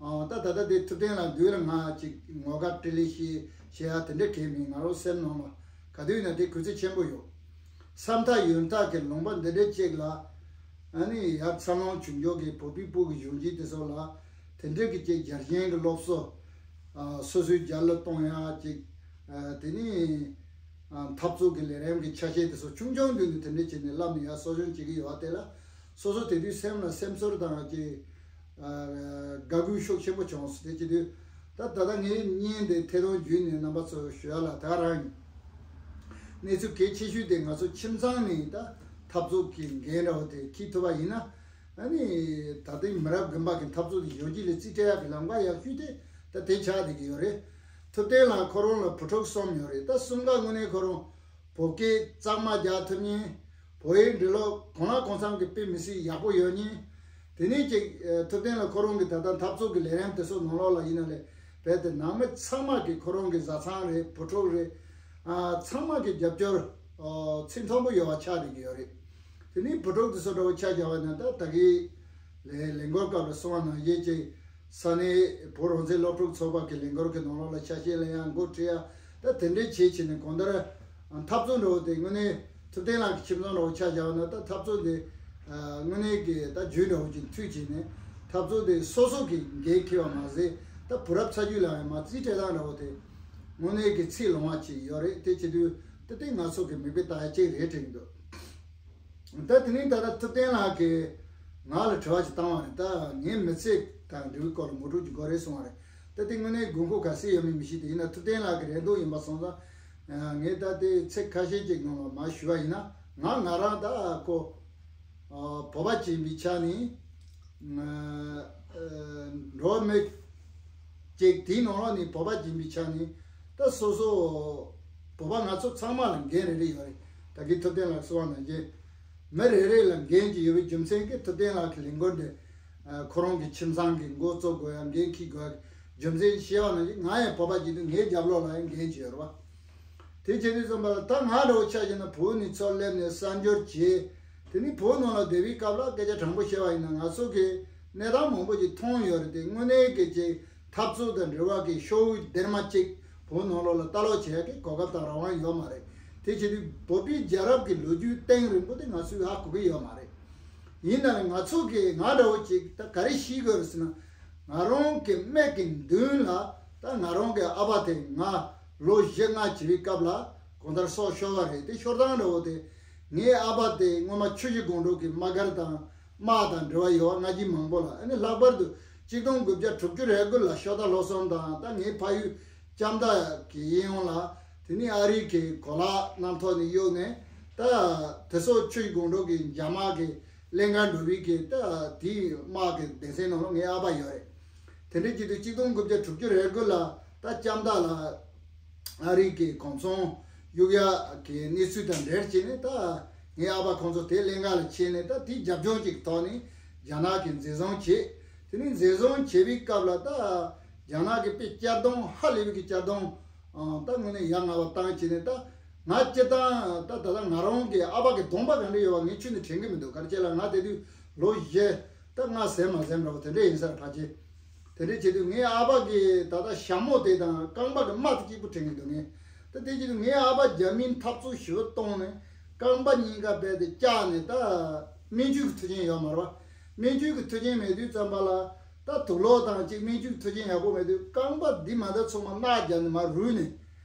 ཨ་ད་ད་ལྟ་དེ་ཐུབ་བསྟན་ལགས་འདུག་ལ་ང་ཅིག་ངོ་དགའ་སྤྲེལ་ལེ་ཤེས་ཤེས་ཡ་དེ་འདྲ་གས་མིན། ང་རང་སེམས་ནང་ལ་ག་དུས་ཡིན་ན་དེ་གུས་བརྩི་ཆེན་པོ་ཡོད། ས་མཐའ་ཡོད་མཐའ་གི་ལུང་པ་འདི་འདྲ་ཅིག་ལ། ཨ་ནི་ཡར་འཚར་ལོངས་བྱུང་ཕྱོགས་ཀྱི་བོད་པའི་སྤུ་གུ་གཞོན་སྐྱེས་དེ་ཚོ་ལ་དེ་འདྲ་གི་ཅིག་རྒྱལ་ཞེན་གྱི་སློབ་གསོ། ཨ་སོ་སོའི་རྒྱལ་གླུ་གཏོང་ཡ་ཅིག་ཨ་དེ་ནི། ཨ་འཐབ་རྩོད་ཀྱི་ལས་རིམ་གྱི་ཆ་ཤས་དེ་ཚོ་ཆུང་ཆུང་དུས་ནས་དེ་འདྲ་བྱས་ནས་བསླབས་ནས་ཡར་གསོ་སྐྱོང་བྱེད་ཀྱི་ཡོད་པ་དེ་ལ། སོ་སོ་དེ་དུས་སེམས་ལ་སེམས་ཚོར་དང་ཅིག་ཨ་དགའ་གུས་ཤུགས་ཆེན་པོ་བྱུང་སོང་། དེ་བྱེད་དུས་ད་ད་ལྟ་ངའི་བརྙན་དེ་ཐད་གཏོང་བརྒྱུད་ནས་རྣམ་པ་ཚོར་ཞུ་ཡ་ལ་ད་ག་རང་ཡིན། གནས་ཚུལ་གལ་ཆེ་ཤོས་དེ་ང་ཚོ་ཁྱིམ་ཚང་ནས་ད་འཐབ་རྩོད་ཀྱི་འགན་འདྲ་བོ་དེ་འཁྱེར་ཐུབ་པ་ཡིན་ན། ཨ་ནི་ད་ལྟའི་མི་རབས་རྒན་པ་གི་འཐབ་རྩོད་དེ་གཞོན་སྐྱེས་ལ་རྩིས་སྤྲད་ཡག་གི་ལམ་ཁ་ཡག་ཤོས་དེ་ད་དེ་ཆགས་བསྡད་ཀྱི་ཡོད་རེད། ཐུབ་བསྟན་ལགས་ཁོ་རང་ལ་བུ་ཕྲུག་གསུམ་ཡོད་རེད། ད་གསུམ་ཀ་དངོས་གནས་ཁོ་རང་བོད་སྐད་གཙང་མ་རྒྱག་ཐུབ་མཁན། བོད་ཡིག་འབྲི་ཀློག་གང་ལ་གང་འཚམ་གྱི་དཔེ་མི་སྲིད་ཡག་པོ་ཡོད་མཁན། དེ་ནས་ཅིག་ཨ་ཐུབ་བསྟན་ལགས་ཁོ་རང་གི་ད་ལྟ་འཐབ་རྩོད་ཀྱི་ལས་རིམ་དེ་ཚོ་ནང་ལོགས་ལ་ཡིན་ན་ལས་རྦད་དེ་ནང་མི་ཚང་མ་གི་ཁོ་རང་གི་བཟའ་ཚང་རེད། བུ་ཕྲུག་རེད། ཨ་ཚང་མ་གི་རྒྱབ་སྐྱོར་ཨ་ཚད་མཐོན་པོ་ཡོད་པ་ཆགས་བསྡད་ཀྱི་ཡོད་རེད། དེ་ནས་བུ་ཕྲུག་དེ་ཚོ་འདྲ་བོ་ཆ་བཞག་པ་ན་ད་ད་གི་ལས་ལས་འགུལ་སྐབས་ལ་གསུངས་པ་ནང་བཞིན་ཅིག་ས་གནས་བོད་རང་བཙན་སློབ་ཕྲུག་ཚོགས་པ་གི་ལས་འགུལ་གྱི་ནང་ལོགས་ལ་ཆ་ཤས་ལེན་ཡ་འགོ་ཁྲིད་ཡ་ད་དེ་འདྲའི་བྱེད་བྱེད་ནས་གང་ལྟར་འཐབ་རྩོད་འདྲ་བོ་དེ་དངོས་གནས་ཐུབ་བསྟན་ལགས་ཀྱི་ཁྱིམ་ཚང་འདྲ་བོ་ཆ་བཞག་པ་ན་ད་འཐབ་རྩོད་འདི་དངོས་གནས་ཀྱི་ད་རྒྱུན་འདྲ་བོ་ཅིག་མཐུད་བྱས་ནས་འཐབ་རྩོད་དེ་སོ་སོ་གི་འགན་འཁྱེར་བ་མ་ཟད་ད་བུ་རབས་ཚ་རྒྱུད་ལ་ཡང་མ་རྩིས་སྤྲད་སྟངས་འདྲ་བོ་དེ་དངོས་གནས་ཀྱི་ཚད་ལོངས་པ་ཅིག་ཡོད་རེད། དེ་བྱེད་དུས་ད་དེ་ང་ཚོ་གི་མིག་དཔེ་ལྟ་ཡ་གཅིག་རེད་དྲན་གྱི་འདུག་ད་དེ་ནས་ད་ལྟ་ཐུབ་བསྟན་ལགས་ཀྱིས་ང་ལ་དྲི་བ་ཞིག་བཏང་བ་རེད། ད་ངའི་མི་ཚེ་དང་འབྲེལ་བའི་སྐོར་ལ་ངོ་སྤྲོད་ཅིག་དགོས་རེད་གསུངས་པ་རེད། ད་དེ་དངོས་གནས་དགོས་མཁོ་ག་ཚད་ཡོད་མེད་མི་ཤེས། དེ་ཡིན་ན་ཐུབ་བསྟན་ལགས་ཀྱི་རེ་འདུན་ཡིན་པ་སོང་ཙང་། ངས་ད་ལྟའི་ཚིག་ཁ་ཤས་ཅིག་ནང་ལ་མར་ཞུ་བ་ཡིན་ན། ང་ང་རང་ད་ཁོ་ཨ་བོད་པ་ཅིག་ཡིན་པའི་ཆ་ནས། ཨ་འགྲོ་བ་མི་ཅིག་དེའི་ནང་ལོགས་ནས་བོད་པ་ཅིག་ཡིན་པའི་ཆ་ནས་ད་སོ་སོ་བོད་པ་ང་ཚོ་ཚང་མ་ལ་འགན་རེ་རེ་ཡོད་རེད། ད་གིན་ཐུབ་བསྟན་ལགས་གསུངས་པ་ནང་བཞིན། མི་རེ་རེ་ལ་འགན་ཅིག་ཡོད་པའི་རྒྱུ་མཚན་གྱིས་ཐུབ་བསྟན་ལགས་ཀྱི་ལས་འགུལ་འདི་ཨ་ཁོ་རང་གི་ཁྱིམ་ཚང་གི་འགོ་གཙོ་དགོས་ཡ་འགན་འཁྱེར་དགོས་ཡ་རྒྱུ་མཚན་བཤད་པ་ནང་བཞིན་ང་ཡང་བོད་པ་ཅིག་འདུག་ངའི་རྒྱབ་ལོགས་ལ་ཡང་འགན་ཅིག་ཡོད་རེད་བ། དེ་བྱེད་དུས་ཙམ་པ་ལ་ད་ང་འདྲ་བོ་ཆ་བཞག་ན་བོད་ནས་ཚུར་སླེབས་ནས་གསར་འབྱོར་བྱས། དེ་ནས་བོད་ནང་ལ་བསྡད་པའི་སྐབས་ལ་སྐད་ཆ་དྲང་པོ་བཤད་པ་ཡིན་ན་ང་ཚོ་གིས་གནས་སྟངས་མང་པོ་ཅིག་མཐོང་ཡོད་རེད་དེ། དངོས་གནས་ཀྱི་ཅིག་འཐབ་རྩོད་དང་འབྲེལ་བ་གི་ཤོག་བུ་སྡེར་མ་གཅིག་བོད་ནང་ལོགས་ལ་ལྟ་ཀློག་བྱེད་ཡག་གི་གོ་སྐབས་དང་རང་དབང་ཡོད་མ་རེད། དེ་བྱེད་དུས་བོད་པའི་རྒྱལ་རབས་ཀྱི་ལོ་རྒྱུས་གཏིང་རིང་པོ་དེ་ང་ཚོས་ཧ་གོ་གི་ཡོད་མ་རེད། ཡིན་ནའང་ང་ཚོ་གིས་ང་འདྲ་བོ་ཅིག་ད་ག་རེ་ཤེས་དགོས་རེད་ཟེར་ན། ང་རང་གི་སྨད་ཀྱི་མདུན་ལ་ད་ང་རང་གི་ཨ་ཕ་དེ་ང་ལོ་བཞི་ལྔ་བྱེད་པའི་སྐབས་ལ་གང་ལྟར་སྲོག་ཤོར་བ་རེད། དེ་ཤོར་སྟངས་འདྲ་བོ་དེ་ངའི་ཨ་ཕ་དེ་སྔོན་མ་ཆུ་བཞི་སྒང་དྲུག་གི་དམག་སྒར་དང་དམག་དང་འབྲེལ་བ་ཡོད་པ་སྔ་རྗེས་མང་པོ་ལ། ཨ་ནི་ལྷག་པར་དུ་གཅིག་སྟོང་དགུ་བརྒྱ་དྲུག་ཅུ་རེ་དགུ་ལ་ཤོ་ད་ལྷོ་གསུམ་དང་ད་ངའི་ཕ་ཡུལ་ལྕམ་མདའ་གི་གཡས་གཡོན་ལ། དེ་ནས་ཨ་རི་གི་གོ་ལག་གནམ་ཐོག་ནས་གཡུགས་ནས་ད་དེ་སོགས་ཆུ་བཞི་སྒང་དྲུག་གི་རྒྱ་དམག་གི་ཀླན་ཀ་འགྲོ་བའི་གི་ད་དེའི་དམག་གི་སྡེ་ཚན་ནང་ལ་ངའི་ཨ་ཕ་ཡོད་རེད། དེ་འདྲའི་ཅིག་ཏུ་གཅིག་སྟོང་དགུ་བརྒྱ་དྲུག་ཅུ་རེ་དགུ་ལ་ད་ལྕམ་མདའ་ལ་ཨ་རི་གི་གོམ་ཚང་གཡུག་ཡ་གི་གནས་ཚུལ་དང་འབྲེལ་བྱས་ནས་ད་ངའི་ཨ་ཕ་ཁོང་ཚོ་དེ་ཀླན་ཀ་ལ་ཁྱེར་ནས་ད་དེའི་རྒྱབ་ལྗོངས་ཅིག་ཐོག་ནས་རྒྱ་ནག་གིས་འཛིན་བཟུང་བྱས། དེ་ནས་འཛིན་བཟུང་བྱས་པའི་སྐབས་ལ་ད་རྒྱ་ནག་གི་དཔེ་གཅར་རྡུང་ཧ་ལས་པའི་གི་གཅར་རྡུང་ད་དངོས་གནས་ཡ་ང་བ་བཏང་བྱས་ནས་ད་ ང་སྤྱིར་བཏང་ད་ད་ལྟ་ང་རང་གི་ཨ་ཕ་གི་གདོང་པ་ག་འདྲ་ཡོད་པ་ངས་ཁྱོན་ནས་དྲན་གི་མི་འདུག་ག་རེ་བྱས་ལ་ང་དེ་དུས་ལོ་བཞི་ད་ལྔ་ཟིན་མ་ཟིན་འདྲ་བོ་དེ་འདྲ་ཡིན་ས་རེད་ཕལ་ཆེར། དེ་འདྲ་བྱེད་དུས་ངའི་ཨ་ཕ་གི་ད་ལྟ་ཞྭ་མོ་དེ་དང་རྐང་པ་གི་རྨ་དེ་གཅིག་པུ་དྲན་གི་འདུག་ངས། ད་དེ་བྱེད་དུས་ངའི་ཨ་ཕ་རྒྱ་མིའི་འཐབ་རྩོད་ཞེ་པོ་གཏོང་ནས་རྐང་པ་གཉིས་ཀ་རྦད་དེ་བཅག་ནས་ད་སྨན་བཅོས་ཀྱི་མཐུན་རྐྱེན་ཡོད་མ་རེད་བ། སྨན་བཅོས་ཀྱི་མཐུན་རྐྱེན་མེད་དུས་ཙམ་པ་ལ་ད་དུག་ལོག་དང་གཅིག་སྨན་བཅོས་ཀྱི་མཐུན་རྐྱེན་ཡག་པོ་མེད་དུས་རྐང་པ་འདི་མ་འདི་ཚང་མ་རྣག་བརྒྱབ་ནས་མར་རུལ་ནས།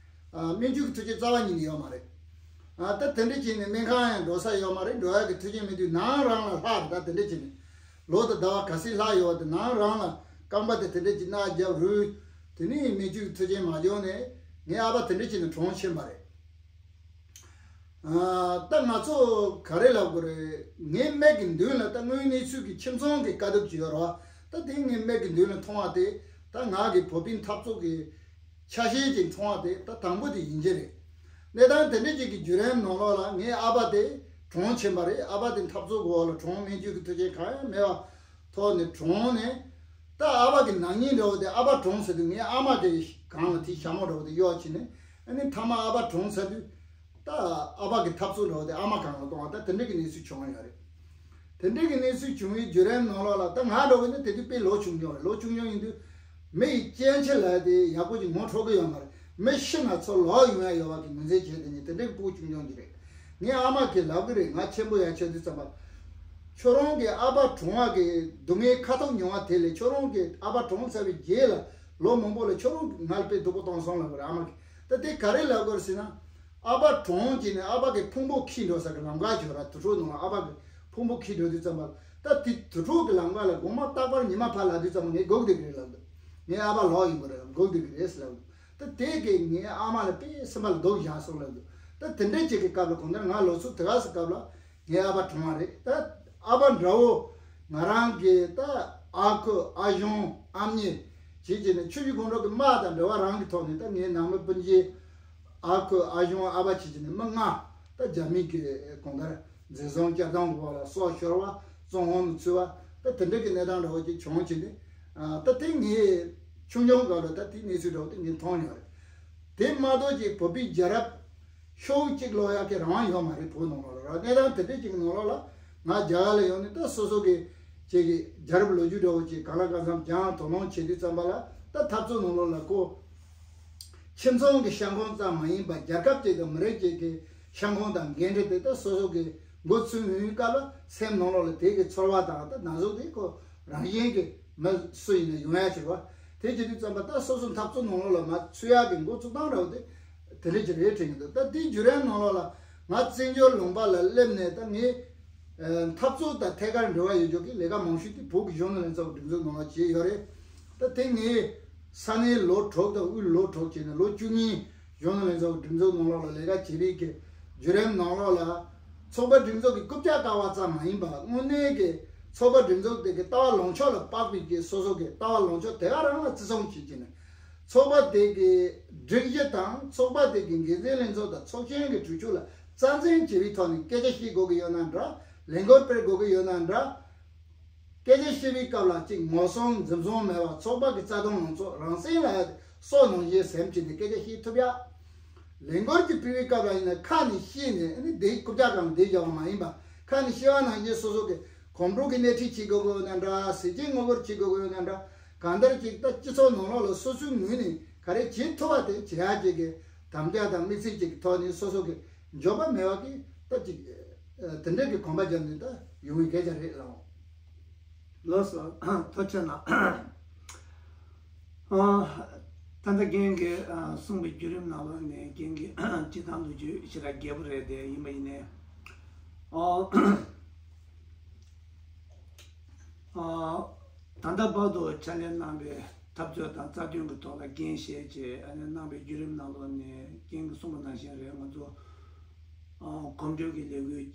ཨ། སྨན་བཅོས་ཀྱི་མཐུན་རྐྱེན་རྩ་བ་ཉིད་ནས་ཡོད་མ་རེད། ཨ། ད་དེ་འདྲ་བྱས་ནས་སྨན་ཁང་ཡང་འགྲོ་ས་ཡོད་མ་རེད། འགྲོ་ཡག་གི་མཐུན་རྐྱེན་མེད་དུས་ནང་རང་ལ་ལྷག་རེད། ད་དེ་འདྲ་བྱས་ནས་ལོ་དང་ཟླ་བ་ག་ཚོད་ལྷག་ཡོད་པ་དེ་ནང་རང་ལ་རྐང་པ་དེ་དེ་འདྲ་བྱས་རྣག་བརྒྱབ་རུལ། དེ་ནས་སྨན་བཅོས་ཀྱི་མཐུན་རྐྱེན་མ་བྱུང་ནས་ངའི་ཨ་ཕ་དེ་འདྲ་བྱས་ནས་གྲོངས་ཕྱིན་པ་རེད། ཨ། ད་ང་ཚོ་ག་རེ་ལབ་དགོས་རེད། ངའི་མིག་གི་མདུན་ལ་ད་དངོས་གནས་ཚུལ་གྱི་ཁྱིམ་ཚང་གི་དཀའ་སྡུག་ཅིག་ཡོད་རེད་བ། ད་དེ་ངའི་མིག་གི་མདུན་ལ་མཐོང་བ་དེ་ད་ང་གི་བོད་པའི་འཐབ་རྩོད་ཀྱི་ཆ་ཤས་ཅིག་མཐོང་བ་དེ་ད་དང་པོ་དེ་ཡིན་གྱི་རེད། གནས་སྟངས་དེ་འདྲ་ཅིག་གི་བརྒྱུད་རིམ་ནང་ལོགས་ལ་ངའི་ཨ་ཕ་དེ་གྲོངས་ཕྱིན་པ་རེད། ཨ་ཕ་དེ་འཐབ་རྩོད་གི་འོག་ལ་གྲོངས། སྨན་བཅོས་ཀྱི་མཐུན་རྐྱེན་གང་ཡང་མེད་པ་ཐོག་ནས་གྲོངས་ནས། ད་ཨ་ཕ་གི་ནག་ཉེས་འདྲ་བོ་དེ་ཨ་ཕ་གྲོངས་ཟེར་དུས་ངའི་ཨ་མ་དེ་གང་ལ་དེ་ཞྭ་མོ་འདྲ་བོ་དེ་གཡོག་བྱས་ནས། ཨ་ནི་མཐའ་མ་ཨ་ཕ་གྲོངས་ཚར་དུས་ད་ཨ་ཕ་གི་འཐབ་རྩོད་འདྲ་བོ་དེ་ཨ་མ་གང་ལ་གཏོང་བ། ད་དེ་འདྲ་གི་གནས་ཚུལ་བྱུང་ཡོད་རེད། དེ་འདྲ་གི་གནས་ཚུལ་བྱུང་བའི་བརྒྱུད་རིམ་ནང་ལོགས་ལ་ད་ང་འདྲ་བོ་ནི་དེ་དུས་དཔེ་ལོ་ཆུང་ཆུང་རེད། ལོ་ཆུང་ཆུང་ཡིན་དུས་མི་ཡི་སྐྱེ་འཆི་ལབ་དེ་ཡག་པོ་ཅིག་ངོ་འཕྲོད་གི་ཡོད་མ་རེད། མི་ཤི་ན་ཚུར་ལོག་ཡོང་ཡ་ཡོད་པ་གི་ངོས་འཛིན་བྱས་དེ་ནི་དེ་འདྲའི་སྤུ་གུ་ཆུང་ཆུང་ཅིག་རེད། ངའི་ཨ་མ་གིས་ལབ་གི་རེད། ང་ཆེན་པོ་ཡར་ཆགས་དུས་ཙམ་པ། ཁྱོད་རང་གི་ཨ་ཕ་གྲོངས་པ་གི་སྡུག་བསྔལ་ཁ་ཐུག་མྱོང་བ་དེ་ལས་ཁྱོད་རང་གི་ཨ་ཕ་གྲོངས་ཚར་བའི་རྗེས་ལ་ལོ་མང་པོ་ལ་ཁྱོད་རང་གིས་ང་ལ་དཔེ་སྡུག་པོ་གཏོང་སོང་ལབ་གི་རེད། ཨ་མ་གིས། ད་དེ་ག་རེ་ལབ་དགོས་རེད་ཟེར་ན། ཨ་ཕ་གྲོངས་བྱས་ནས་ཨ་ཕ་གི་ཕུང་པོ་འཁྱེར་འགྲོ་ས་གི་ལམ་ཁ་ཅིག་ཡོད་ར། དུར་ཁྲོད་ནང་ལ་ཨ་ཕ་གི་ཕུང་པོ་འཁྱེར་འགྲོ་དུས་ཙམ་པ། ད་དེ་དུར་ཁྲོད་ཀྱི་ལམ་ཁ་ལ་དགོང་མོ་རྟག་པར་ཉི་མ་ཕར་ལ་དུས་ཙམ་པ་ངས་སྒུག་བསྡད་ཀྱི་རེད་ལབ་འདུག་ངའི་ཨ་ཕ་ལོག་ཡོང་གི་རེད་ལབ། སྒུག་བསྡད་ཀྱི་རེད་ཟེར་ལབ་འདུག་ད་དེ་གིས་ངའི་ཨ་མ་ལ་དཔེ་སེམས་པ་ལ་སྡུག་བཞག་སོང་ལབ་འདུག་ད་དེ་འདྲ་ཅིག་གི་སྐབས་ལ་གང་ལྟར་ང་ལོ་ཚོད་དེ་ག་ཙམ་སྐབས་ལ་ངའི་ཨ་ཕ་གྲོངས་པ་རེད། ད་ཨ་ཕ་འདྲ་བོ་ང་རང་གི་ད་ཨ་ཁུ་ཨ་གཞུང་ཨ་མྱེས་བྱས་བྱས་ནས་ཆུ་བཞི་སྒང་དྲུག་གི་དམག་དང་འབྲེལ་བ་རང་གི་ཐོག་ནས། ད་ངའི་ནང་མི་སྤུན་མཆེད་ཨ་ཁུ་ཨ་གཞུང་ཨ་ཕ་བྱས་བྱས་ནས་མི་ལྔ་ད་རྒྱ་མི་གི་གང་ལྟར་འཛིན་བཟུང་བསྐྱར་བཏང་གི་འོག་ལ་སྲོག་ཤོར་བ་བཙོན་འོག་ནང་ཚུད་པ་ད་དེ་འདྲ་གི་གནས་སྟངས་འདྲ་བོ་ཅིག་བྱུང་བྱས་ནས། ད་དེ་ངས་ཆུང་ཆུང་སྐབས་ལ་ད་དེ་གནས་ཚུལ་འདྲ་བོ་དེ་ངས་མཐོང་མྱོང་རེད། དེ་མ་གཏོགས་ཀྱི་བོད་པའི་རྒྱལ་རབས་ཤོག་གཅིག་ཀློག་ཡག་གི་རང་དབང་ཡོད་མ་རེད། བོད་ནང་ལོགས་ལ་ར། གནས་སྟངས་དེ་འདྲ་ཅིག་ནང་ལོགས་ལ་ང་རྒྱ་གར་ལ་ཡོང་ནས་ད་སོ་སོ་གི་ཅིག་གི་རྒྱལ་རབས་ལོ་རྒྱུས་འདྲ་བོ་ཅིག་གང་ལ་གང་འཚམ་སྦྱང་དོ་སྣང་བྱེད་དུས་ཙམ་པ་ལ། ད་འཐབ་རྩོད་ནང་ལོགས་ལ་ཁོ་ཁྱིམ་ཚང་གི་ཤ་འཁོན་ཙམ་མ་ཡིན་པར་རྒྱལ་ཁབ་ཅིག་དང་མི་རིགས་ཅིག་གི་ཤ་འཁོན་དང་འགལ་འབྲེལ་དེ་ད་སོ་སོ་གི་མགོ་ཚོས་ཡོང་བའི་སྐབས་ལ་སེམས་ནང་ལོགས་ལ་དེ་གི་ཚོར་བ་དང་ད་ན་ཟུག་དེ་ཁོ་རང་བཞིན་གྱི་མི་སུ་ཡིན་ན་ཡོང་ཡ་ཆེ་བ། དེ་བྱེད་དུས་ཙམ་པ་ད་སོ་སོ་འཐབ་རྩོད་ནང་ལོགས་ལ་མ་ཚུད་ཡག་གི་འགོ་བཙུགས་སྟངས་འདྲ་བོ་དེ་དེ་འདྲ་ཅིག་རེད་དྲན་གྱི་འདུག་ད་དེའི་བརྒྱུད་རིམ་ནང་ལོགས་ལ་ང་བཙན་བྱོལ་ལུང་པ་ལ་སླེབས་ནས་ད་ངས་ཨ་འཐབ་རྩོད་དང་ཐད་ཀར་འབྲེལ་བ་ཡོད་ཆོག་གི་ལས་ཀ་མང་ཤོས་དེ་བོད་ཀྱི་གཞོན་ནུ་ལྷན་ཚོགས་སྒྲིག་འཛུགས་ནང་ལ་བྱས་ཡོད་རེད། ད་དེ་ངས་ས་གནས་ལོ་དྲུག་དང་དབུས་ལོ་དྲུག་བྱས་ནས་ལོ་བཅུ་གཉིས་གཞོན་ནུ་ལྷན་ཚོགས་སྒྲིག་འཛུགས་ནང་ལོགས་ལ་ལས་ཀ་བྱེད་རིགས་ཀྱི་བརྒྱུད་རིམ་ནང་ལོགས་ལ། ཚོགས་པ་སྒྲིག་འཛུགས་ཀྱི་རྐུབ་བཀྱག་བཀག་པ་ཙམ་མ་ཡིན་པར་དངོས་གནས་ཀྱི་ཚོགས་པ་སྒྲིག་འཛུགས་དེ་གི་ལྟ་བ་ལངས་ཕྱོགས་ལ་དཔག་པའི་གི་སོ་སོ་གི་ལྟ་བ་ལངས་ཕྱོགས་དེ་ག་རང་ལ་བརྩི་སྲུང་བྱེད་ཀྱི་ནས། ཚོགས་པ་དེ་གི་སྒྲིག་གཞི་དང་ཚོགས་པ་དེ་གི་འགན་འཛིན་ལྷན་ཚོགས་དང་ཚོགས་ཆེན་གྱི་གྲོས་ཆོད་ལ་རྩ་འཛིན་བྱེད་པའི་ཐོག་ནས་སྐད་ཆ་བཤད་དགོས་ཀྱི་ཡོད་ན་འདྲ། ལས་འགུལ་སྤེལ་དགོས་ཀྱི་ཡོད་ན་འདྲ། སྐད་ཆ་བཤད་པའི་སྐབས་ལ་གཅིག་ངོ་སྲུང་འཛིན་བཟུང་མེད་པར་ཚོགས་པ་གི་རྩ་དོན་ལངས་ཕྱོགས་རང་སེམས་ལ་སྲོག་ནང་བཞིན་སེམས་བྱས་ནས་སྐད་ཆ་བཤད་ཐུབ་ཡ། ལས་འགུལ་གྱི་སྤེལ་བའི་སྐབས་ལ་ཡིན་ན་ཁ་ནས་བཤད་ནས་ཨ་ནི་དེའི་རྐུབ་བཀྱག་སྒང་ལ་བསྡད་བཞག་པ་མ་ཡིན་པ། ཁ་ནས་བཤད་པ་ནང་བཞིན་སོ་སོ་གི་གོམ་བགྲོད་ཀྱི་སྣེ་ཁྲིད་བྱེད་དགོས་ཀྱི་ཡོད་ན་འདྲ། ཟས་བཅད་ངོ་རྒོལ་བྱེད་དགོས་ཀྱི་ཡོད་ན་འདྲ། གང་ལྟར་ཅིག་ད་སྤྱི་ཚོགས་ནང་ལོགས་ལ་སོ་སོའི་ངོས་ནས་ག་རེ་བྱེད་ཐུབ་པ་དེ་བྱེད་ཡ་ཅིག་གི་དམ་བཅའ་དང་དམིགས་བསལ་ཅིག་གི་ཐོག་ནས་སོ་སོ་གི་འགྱོད་པ་མེད་པ་གི་ད་ཅིག་དེ་འདྲ་གི་གོམ་པ་བརྒྱབ་ནས་ད་ཡོང་བའི་སྐད་ཆ་རེད་ལགས། ལགས་སོ། ཐུགས་རྗེ་གནང་། ཨ། ད་ལྟ་རྒན་གྱིས་ཨ་གསུངས་པའི་བརྒྱུད་རིམ་ནང་ལོགས་ནས་རྒན་གྱིས་སྤྱིར་བཏང་དུ་བརྗོད་ཞེ་དྲག་རྒྱས་པོ་རེད་དེ། ཡིན་པ་ཡིན་ནའི་ཨ་ཨ་ད་ལྟ་བར་དུ་ཕྱག་ལས་གནང་བའི་འཐབ་རྩོད་དང་རྩ་དོན་གྱི་ཐོག་ལ་འགན་བཞེས་བྱས་ཨ་ནི་གནང་བའི་བརྒྱུད་རིམ་ནང་ལོགས་ནས་རྒན་གྱིས་གསུངས་པ་ནང་བཞིན་རེད། ང་ཚོ་ཨ་གོམ་བགྲོད་ཀྱི་ལས་འགུལ་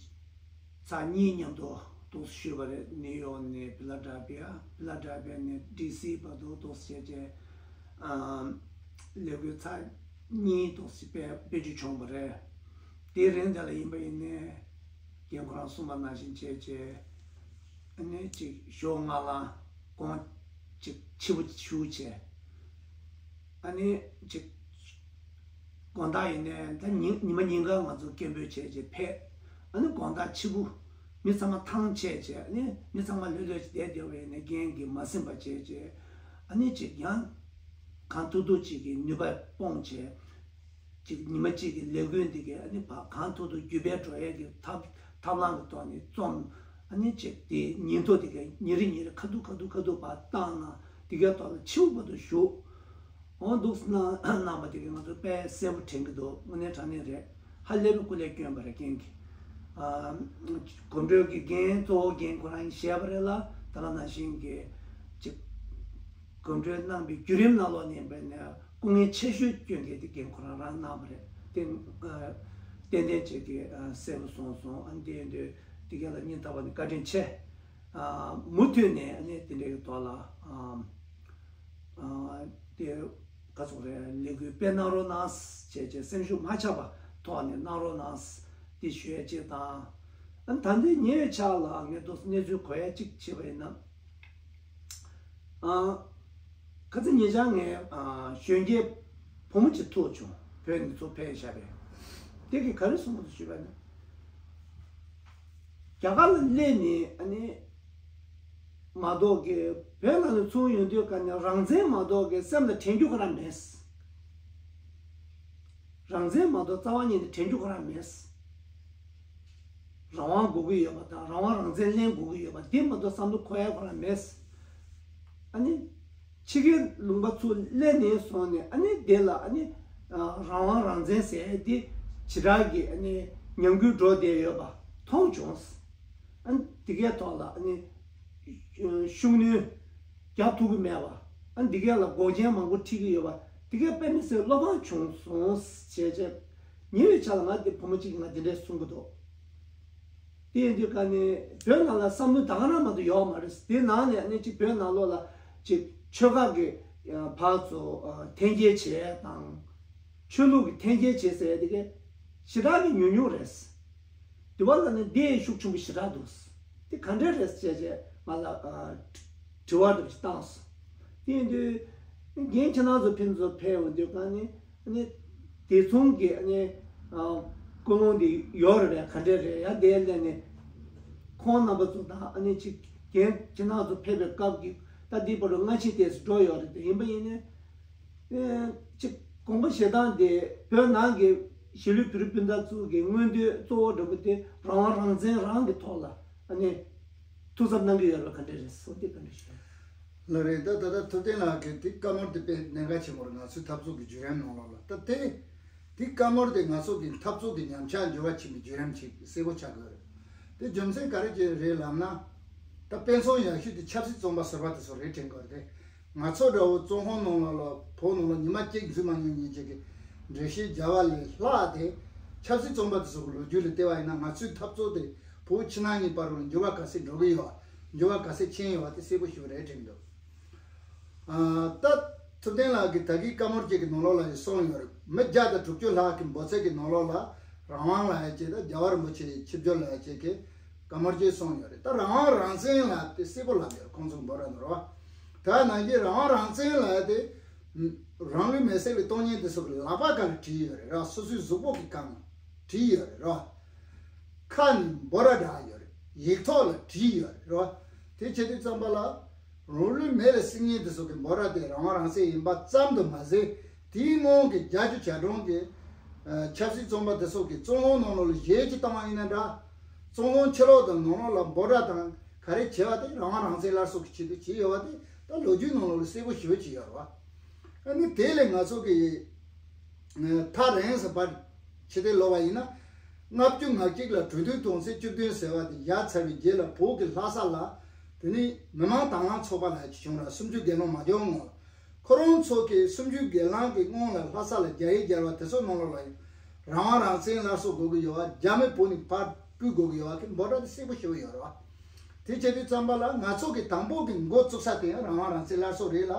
ཚར་གཉིས་མཉམ་དུ་ཏོག་ཙམ་ཞུས་པ་རེད། ནིའུ་ཡོག་ནས་ཕི་ལ་ཌེལ་ཕི་ཡ། ཕི་ལ་ཌེལ་ཕི་ཡ་ནས་ཌི་སི་བར་དུ་ཏོག་ཙམ་བྱས་བྱས་ཨམ་ལས་འགུལ་ཚར་གཉིས་ཏོག་ཙམ་སྤེལ་སྤེལ་རྒྱུ་བྱུང་བ་རེད། དེའི་རིང་དེ་ལ་ཡིན་པ་ཡིན་ནའི་རྒན་ཁོ་རང་གསུངས་པ་ནང་བཞིན་བྱས་བྱས་ཨ་ནི་ཅིག་ཞོགས་སྔ་ལངས་དགོང་ཅིག་ཕྱི་པོ་ཞུགས་བྱས། ཨ་ནི་ཅིག་ དགོང་དག་ཡིན་ནའི་ད་ཉིན་ཉི་མ་ཉིན་གང་ང་ཚོ་སྐད་འབོད་བྱས་བྱས་ཕེབས། ཨ་ནི་དགོང་དག་ཕྱི་པོ་མི་ཚང་མ་ཐང་ཆད་བྱས། ཨ་ནི་མི་ཚང་མ་ལྷོད་ལྷོད་བྱས་བསྡད་བསྡད་པ་ཡིན་ནའི་རྐྱེན་གྱིས་མ་ཟིན་པ་བྱས་བྱས། ཨ་ནི་ཅིག་ཡང་གང་ཐུབ་ཐུབ་ཅིག་གི་ནུས་པ་སྤུངས་བྱས། ཅིག་ཉི་མ་གཅིག་གི་ལས་འགུལ་འདི་གས་ཨ་ནི་ཕར་གང་ཐུབ་ཐུབ་རྒྱུད་སྤེལ་འགྲོ་ཡས་ཀྱི་ཐབས་ཐབས་ལམ་གྱི་ཐོག་ནས་རྩོམ། ཨ་ནི་ཅིག་དེ་ཉིན་ཐོ་དེ་གས་ཉིན་རེ་ཉིན་རེ་ཁ་ཐུག་ཁ་ཐུག་ཁ་ཐུག་ཕར་བཏང་ན་དེ་གས་ཐོག་ལ་ཕྱི་པོ་བར་དུ་བཞུགས། འོ་འདུག་སེ་གནང་གནང་བ་དེ་གས་ང་ཚོ་དཔེ་གསལ་པོ་དྲན་གྱི་འདུག་དངོས་གནས་དྲང་གནས་རེད། ཧ་ལས་པའི་སྐུ་ལས་བསྐྱོན་པ་རེད། རྐྱེན་གྱིས། ཨ། གོམ་བགྲོད་ཀྱི་འགན་གཙོ་བོ་འགན་ཁོ་རང་གིས་བཞེས་པ་རེད་ལ། ད་ག་ནང་བཞིན་གྱི་ཅིག་གོམ་བགྲོད་གནང་པའི་བརྒྱུད་རིམ་ནང་ལོགས་ནས་བྱས་ནས་སྐུ་ངལ་ཆེ་ཤོས་བསྐྱོན་མཁན་དེ་འགན་ཁོ་རང་རང་གནང་བ་རེད། དེ་ཨ་ཏན་ཏན་བྱས་ཀྱི་ཨ་གསལ་པོ་སོང་སོང་། ཨ་འདི་ཡིན་དུས་དེ་ག་ལ་སྙིང་ཐག་པ་ནས་བཀའ་དྲིན་ཆེ། ཨ་མུ་མཐུད་ནས་ཨ་ནི་དེ་འདྲའི་ཐོག་ལ་ཨ་ཨ་དེ་ག་ཚོད་རེད། ལས་འགུལ་སྤེལ་གནང་རོགས་གནང་བྱས་བྱས་སེམས་ཤུགས་མ་ཆག་པ་ཐོག་ནས་གནང་རོགས་གནང་། དེ་ཞུ་ཡ་གཅིག་དང་། ཨ་ནི་ད་ལྟའི་ཉེ་བའི་ཆར་ལ་ངས་ཏོག་ཙམ་གནས་ཚུལ་གོ་ཡ་གཅིག་བྱས་པ་ཡིན་ན། ཨ། ཁ་སང་ཉེ་ཆར་ངས་ཨ་གཞོན་སྐྱེས་བུ་མོ་གཅིག་ཐུག་བྱུང་། བོད་ནས་ཚུར་ཕེབས་བཞག་པའི། དེ་གིས་ག་རེ་གསུངས་འདུག་ཞུས་པ་ཡིན་ན། རྒྱ་གར་ལ་སླེབས་ནས་ཨ་ནི་མ་གཏོགས་ཀྱི་བོད་ནང་ལ་ཚུར་ཡོང་དུས་ག་ནས་རང་བཙན་མ་གཏོགས་ཀྱི་སེམས་ལ་དྲན་རྒྱུ་ག་ར་མེད། རང་བཙན་མ་གཏོགས་རྩ་བ་ཉིད་ནས་དྲན་རྒྱུ་ག་ར་མེད། རང་དབང་དགོས་ཀྱི་ཡོད་པ་དང་རང་དབང་རང་བཙན་ལེན་དགོས་ཀྱི་ཡོད་པ་འདི་མ་གཏོགས་བསམ་བློ་འཁོར་ཡ་ག་ར་མེད། ཨ་ནི་ཕྱི་རྒྱལ་ལུང་པ་ཚུར་སླེབས་ནས་བཟུང་ནས་ཨ་ནི་དེ་ལ་ཨ་ནི་ཨ་རང་དབང་རང་བཙན་ཟེར་ཡ་དེ་ཇི་ལྟར་གྱི་ཨ་ནི་ཉམས་རྒུད་འགྲོ་བསྡད་ཡོད་པ་མཐོང་བྱུང་། ཨ་ནི་དེ་གའི་ཐོག་ལ་ཨ་ནི་ཤུགས་སྣོན་རྒྱག་ཐུབ་ཀྱི་མེད་པ། ཨ་ནི་དེ་གའི་ལ་འགོག་རྐྱེན་མང་པོ་འཁྲིད་ཀྱི་ཡོད་པ། དེ་གའི་དཔེ་མི་སྲིད་བློ་ཕམ་བྱུང་སོང་ཞེས་བྱས། ཉེ་བའི་ཆར་ལ་ང་དེ་བུ་མོ་གཅིག་གིས་ང་དེ་འདྲས་གསུང་གི་འདུག་དེ་ཡིན་དུས་ཀ་ནས་བོད་ནང་ལ་བསམ་བློ་ད་ག་རང་མ་གཏོགས་ཡོད་མ་རེད། དེ་ནང་ནས་ཨ་ནི་གཅིག་བོད་ནང་ལོགས་ལ་གཅིག་ཆོལ་ཁ་གི་ཕར་ཚུར་འཐེན་འཁྱེར་བྱས་དང་། ཆོས་ལུགས་ཀྱི་འཐེན་འཁྱེར་བྱེད་ཟེར་ཡ་དེ་གས་ཞེ་དྲག་གི་ཉུང་ཉུང་རེད། དེ་བ་ལ་ནི་འདི་ཤུགས་ཆེན་པོ་ཞེ་དྲག་འདུག་དེ་ག་འདྲས་རེད་ཟེར་བྱས་ང་ལ་ཨ་དྲི་བ་འདྲ་ཞིག་བཏང་སོང་། དེ་ཡིན་དུས་རྒན་ཁྱེད་རང་ཚོ་ཕན་ཚུན་ཕེབས་འོང་དུས་ག་ནི་ནི་དེ་མཚུངས་ཀྱི་ནི་ཨ་ཀུན་སློང་དེ་ཡོད་རེད་པས། ག་འདྲས་རེད་ཡ། དེ་ལས་ནི་ཁོང་རྣམ་པ་ཚོ་དང་ཨ་ནི་ཅིག་རྒན་ཁྱེད་རང་ཚོ་ཕེབས་པའི་སྐབས་ཀྱི་ད་འདི་བར་དུ་སྔ་ཕྱི་ཏོག་ཙམ་འགྲོ་ཡོད་རེད། དེ་ཡིན་པ་ཡིན་ནི། ཨེ། གཅིག་དགོངས་པ་བཞེས་སྟངས་དེ་བོད་ནང་གི་གཞིས་ལུས་བོད་རིགས་སྤུན་ཟླ་ཚོ་གི་མངོན་འདོད་གཙོ་བོ་འདྲ་པོ་དེ་རང་དབང་རང་བཙན་རང་གི་ཐོག་ལ་ཨ་ནི་ཐུགས་འཚབ་གནང་གི་ཡོད་པ་ག་འདྲས་རེད། སོ་དེ་ག་འདྲས་ཞུ། ལགས་རེད། ད་ད་ལྟ་ཐུབ་བསྟན་ལགས་ཀྱིས་དེ་བཀའ་མོལ་དེ་དཔེ་གནད་འགག་ཆེན་པོ་རེད། ང་ཚོའི་འཐབ་རྩོད་ཀྱི་བརྒྱུད་རིམ་ནང་ལོགས་ལ་ད་དེ་དེ་བཀའ་མོལ་དེ་ང་ཚོ་གི་འཐབ་རྩོད་དེ་ཉམས་ཆག་འགྱུར་བ་ཕྱིན་པའི་བརྒྱུད་རིམ་ཅིག་གསལ་པོ་ཆགས་ཀྱི་ཡོད་རེད། དེ་རྒྱུ་མཚན་ག་རེ་ཅིག་རེད་ལབ་ན། ད་དཔེ་མཚོན་ཡག་ཤོས་དེ་ཆབ་སྲིད་བཙོན་པ་ཟུར་པ་དེ་ཚོ་རེད་དྲན་གྱི་ཡོད་རེད། ང་ཚོ་འདྲ་བོ་བཙོན་ཁང་ནང་ལ་ལ་བོད་ནང་ལ་ཉི་མ་གཅིག་འཛུལ་མ་མྱོང་མཁན་ཅིག་གི་འགྲེལ་བཤད་རྒྱག་པ་ལས་ལྷག་སྟེ། ཆབ་སྲིད་བཙོན་པ་དེ་ཚོ་གི་ལོ་རྒྱུས་ལ་བལྟས་པ་ཡིན་ན་ང་ཚོའི་འཐབ་རྩོད་དེ་བོད་ཕྱི་ནང་གཉིས་བར་ལ་འགྱུར་བ་ག་ཚད་འགྲོ་གི་ཡོད་པ། འགྱུར་བ་ག་ཚད་ཕྱིན་ཡོད་པ་དེ་གསལ་པོ་ཞེ་པོ་རེད་དྲན་གྱི་འདུག་ཨ། ད་ཐུབ་བསྟན་ལགས་ཀྱིས་ད་གིན་བཀའ་མོལ་གཅིག་གི་ནང་ལོགས་ལ་ཡང་གསུངས་ཡོད་རེད། མི་བརྒྱ་དང་དྲུག་ཅུ་ལྷག་གི་འབོད་ཚིག་གི་ནང་ལོགས་ལ་རང་དབང་ལབ་ཡ་ཅིག་དང་རྒྱལ་བ་རིན་པོ་ཆེའི་ཆིབས་བསྒྱུར་ལབ་ཡ་ཅིག་གི་བཀའ་མོལ་ཅིག་གསུངས་ཡོད་རེད། ད་རང་དབང་རང་བཙན་ལབ་དེ་གསལ་པོ་ལབ་ཡོད་རེད། ཁོང་ཚོ་འབོད་ར་ནོར་བ། ད་ནང་གི་རང་དབང་རང་བཙན་ལབ་ཡ་དེ་རང་ལུས་མེར་སྲེག་ལ་གཏོང་མཁན་དེ་ཚོ་གི་ལག་པ་སྒང་ལ་བྲིས་ཡོད་རེད་ར། སོ་སོའི་གཟུགས་པོ་གི་སྒང་ལ་བྲིས་ཡོད་རེད་ར། ཁ་ནས་འབོད་ར་བསྒྲགས་ཡོད་རེད། ཡིག་ཐོག་ལ་བྲིས་ཡོད་རེད་ར། དེ་བྱེད་དུས་ཙམ་པ་ལ། རང་ལུས་མེ་ལ་བསྲེགས་མཁན་དེ་ཚོ་གི་འབོད་སྒྲ་དེ་རང་དབང་རང་བཙན་ཡིན་པ་ཙམ་དུ་མ་ཟད། དེའི་སྔོན་གྱི་བརྒྱད་ཅུ་གྱ་གྲངས་ཀྱི་ཆབ་སྲིད་བཙོན་པ་དེ་ཚོ་གི་བཙོན་ཁང་ནང་ལོགས་ལ་ཞེད་ཅིག་བཏང་བ་ཡིན་ན་འདྲ། བཙོན་ཁང་ཕྱི་ལོགས་དང་ནང་ལོགས་ལ་འབོད་སྒྲ་དང་ག་རེ་བྱས་པ་དེ་རང་དབང་རང་བཙན་སླར་གསོ་གི་ཆེད་དུ་བྱས་ཡོད་པ་དེ་ད་ལོ་རྒྱུས་ནང་ལོགས་ལ་གསལ་པོ་ཞེ་པོ་ཅིག་ཡོད་རེད་བ། ཨ་ནི་དེ་ལས་ང་ཚོ་གི་ཐག་རིང་ས་བར་ཕྱི་བལྟས་ལོག་པ་ཡིན་ན། ལྔ་བཅུ་ང་གཅིག་ལ་གྲོས་མཐུན་དོན་ཚན་བཅུ་བདུན་ཟེར་བ་དེ་བཞག་ཚར་བའི་རྗེས་ལ་བོད་ཀྱི་ལྷ་ས་ལ་དེ་ནི་མི་དམངས་དྭང་བླངས་ཚོགས་པ་ལབ་ཅིག་བྱུང་ར། གསུམ་བཅུའི་སྒེར་ལངས་མ་བྱུང་སྔོན་ལ། ཁོ་རང་ཚོ་གིས་གསུམ་བཅུའི་སྒེར་ལངས་ཀྱི་སྔོན་ལ་ལྷ་ས་ལ་རྒྱ་ཡིག་སྦྱར་བ་དེ་ཚོ་ནང་ལོགས་ལ་ཡང་རང་དབང་རང་བཙན་སླར་གསོ་དགོས་ཀྱི་ཡོད་པ། རྒྱ་མི་བོད་ནས་ཕར་བསྐུལ་དགོས་ཀྱི་ཡོད་པ་གི་འབོད་སྒྲ་དེ་གསལ་པོ་ཞེ་པོ་ཡོད་རེད་བ། དེ་བྱེད་དུས་ཙམ་པ་ལ་ང་ཚོ་གི་དང་པོ་གི་འགོ་བཙུགས་ས་དེ་ཡང་རང་དབང་རང་བཙན་སླར་གསོ་རེད་ལ།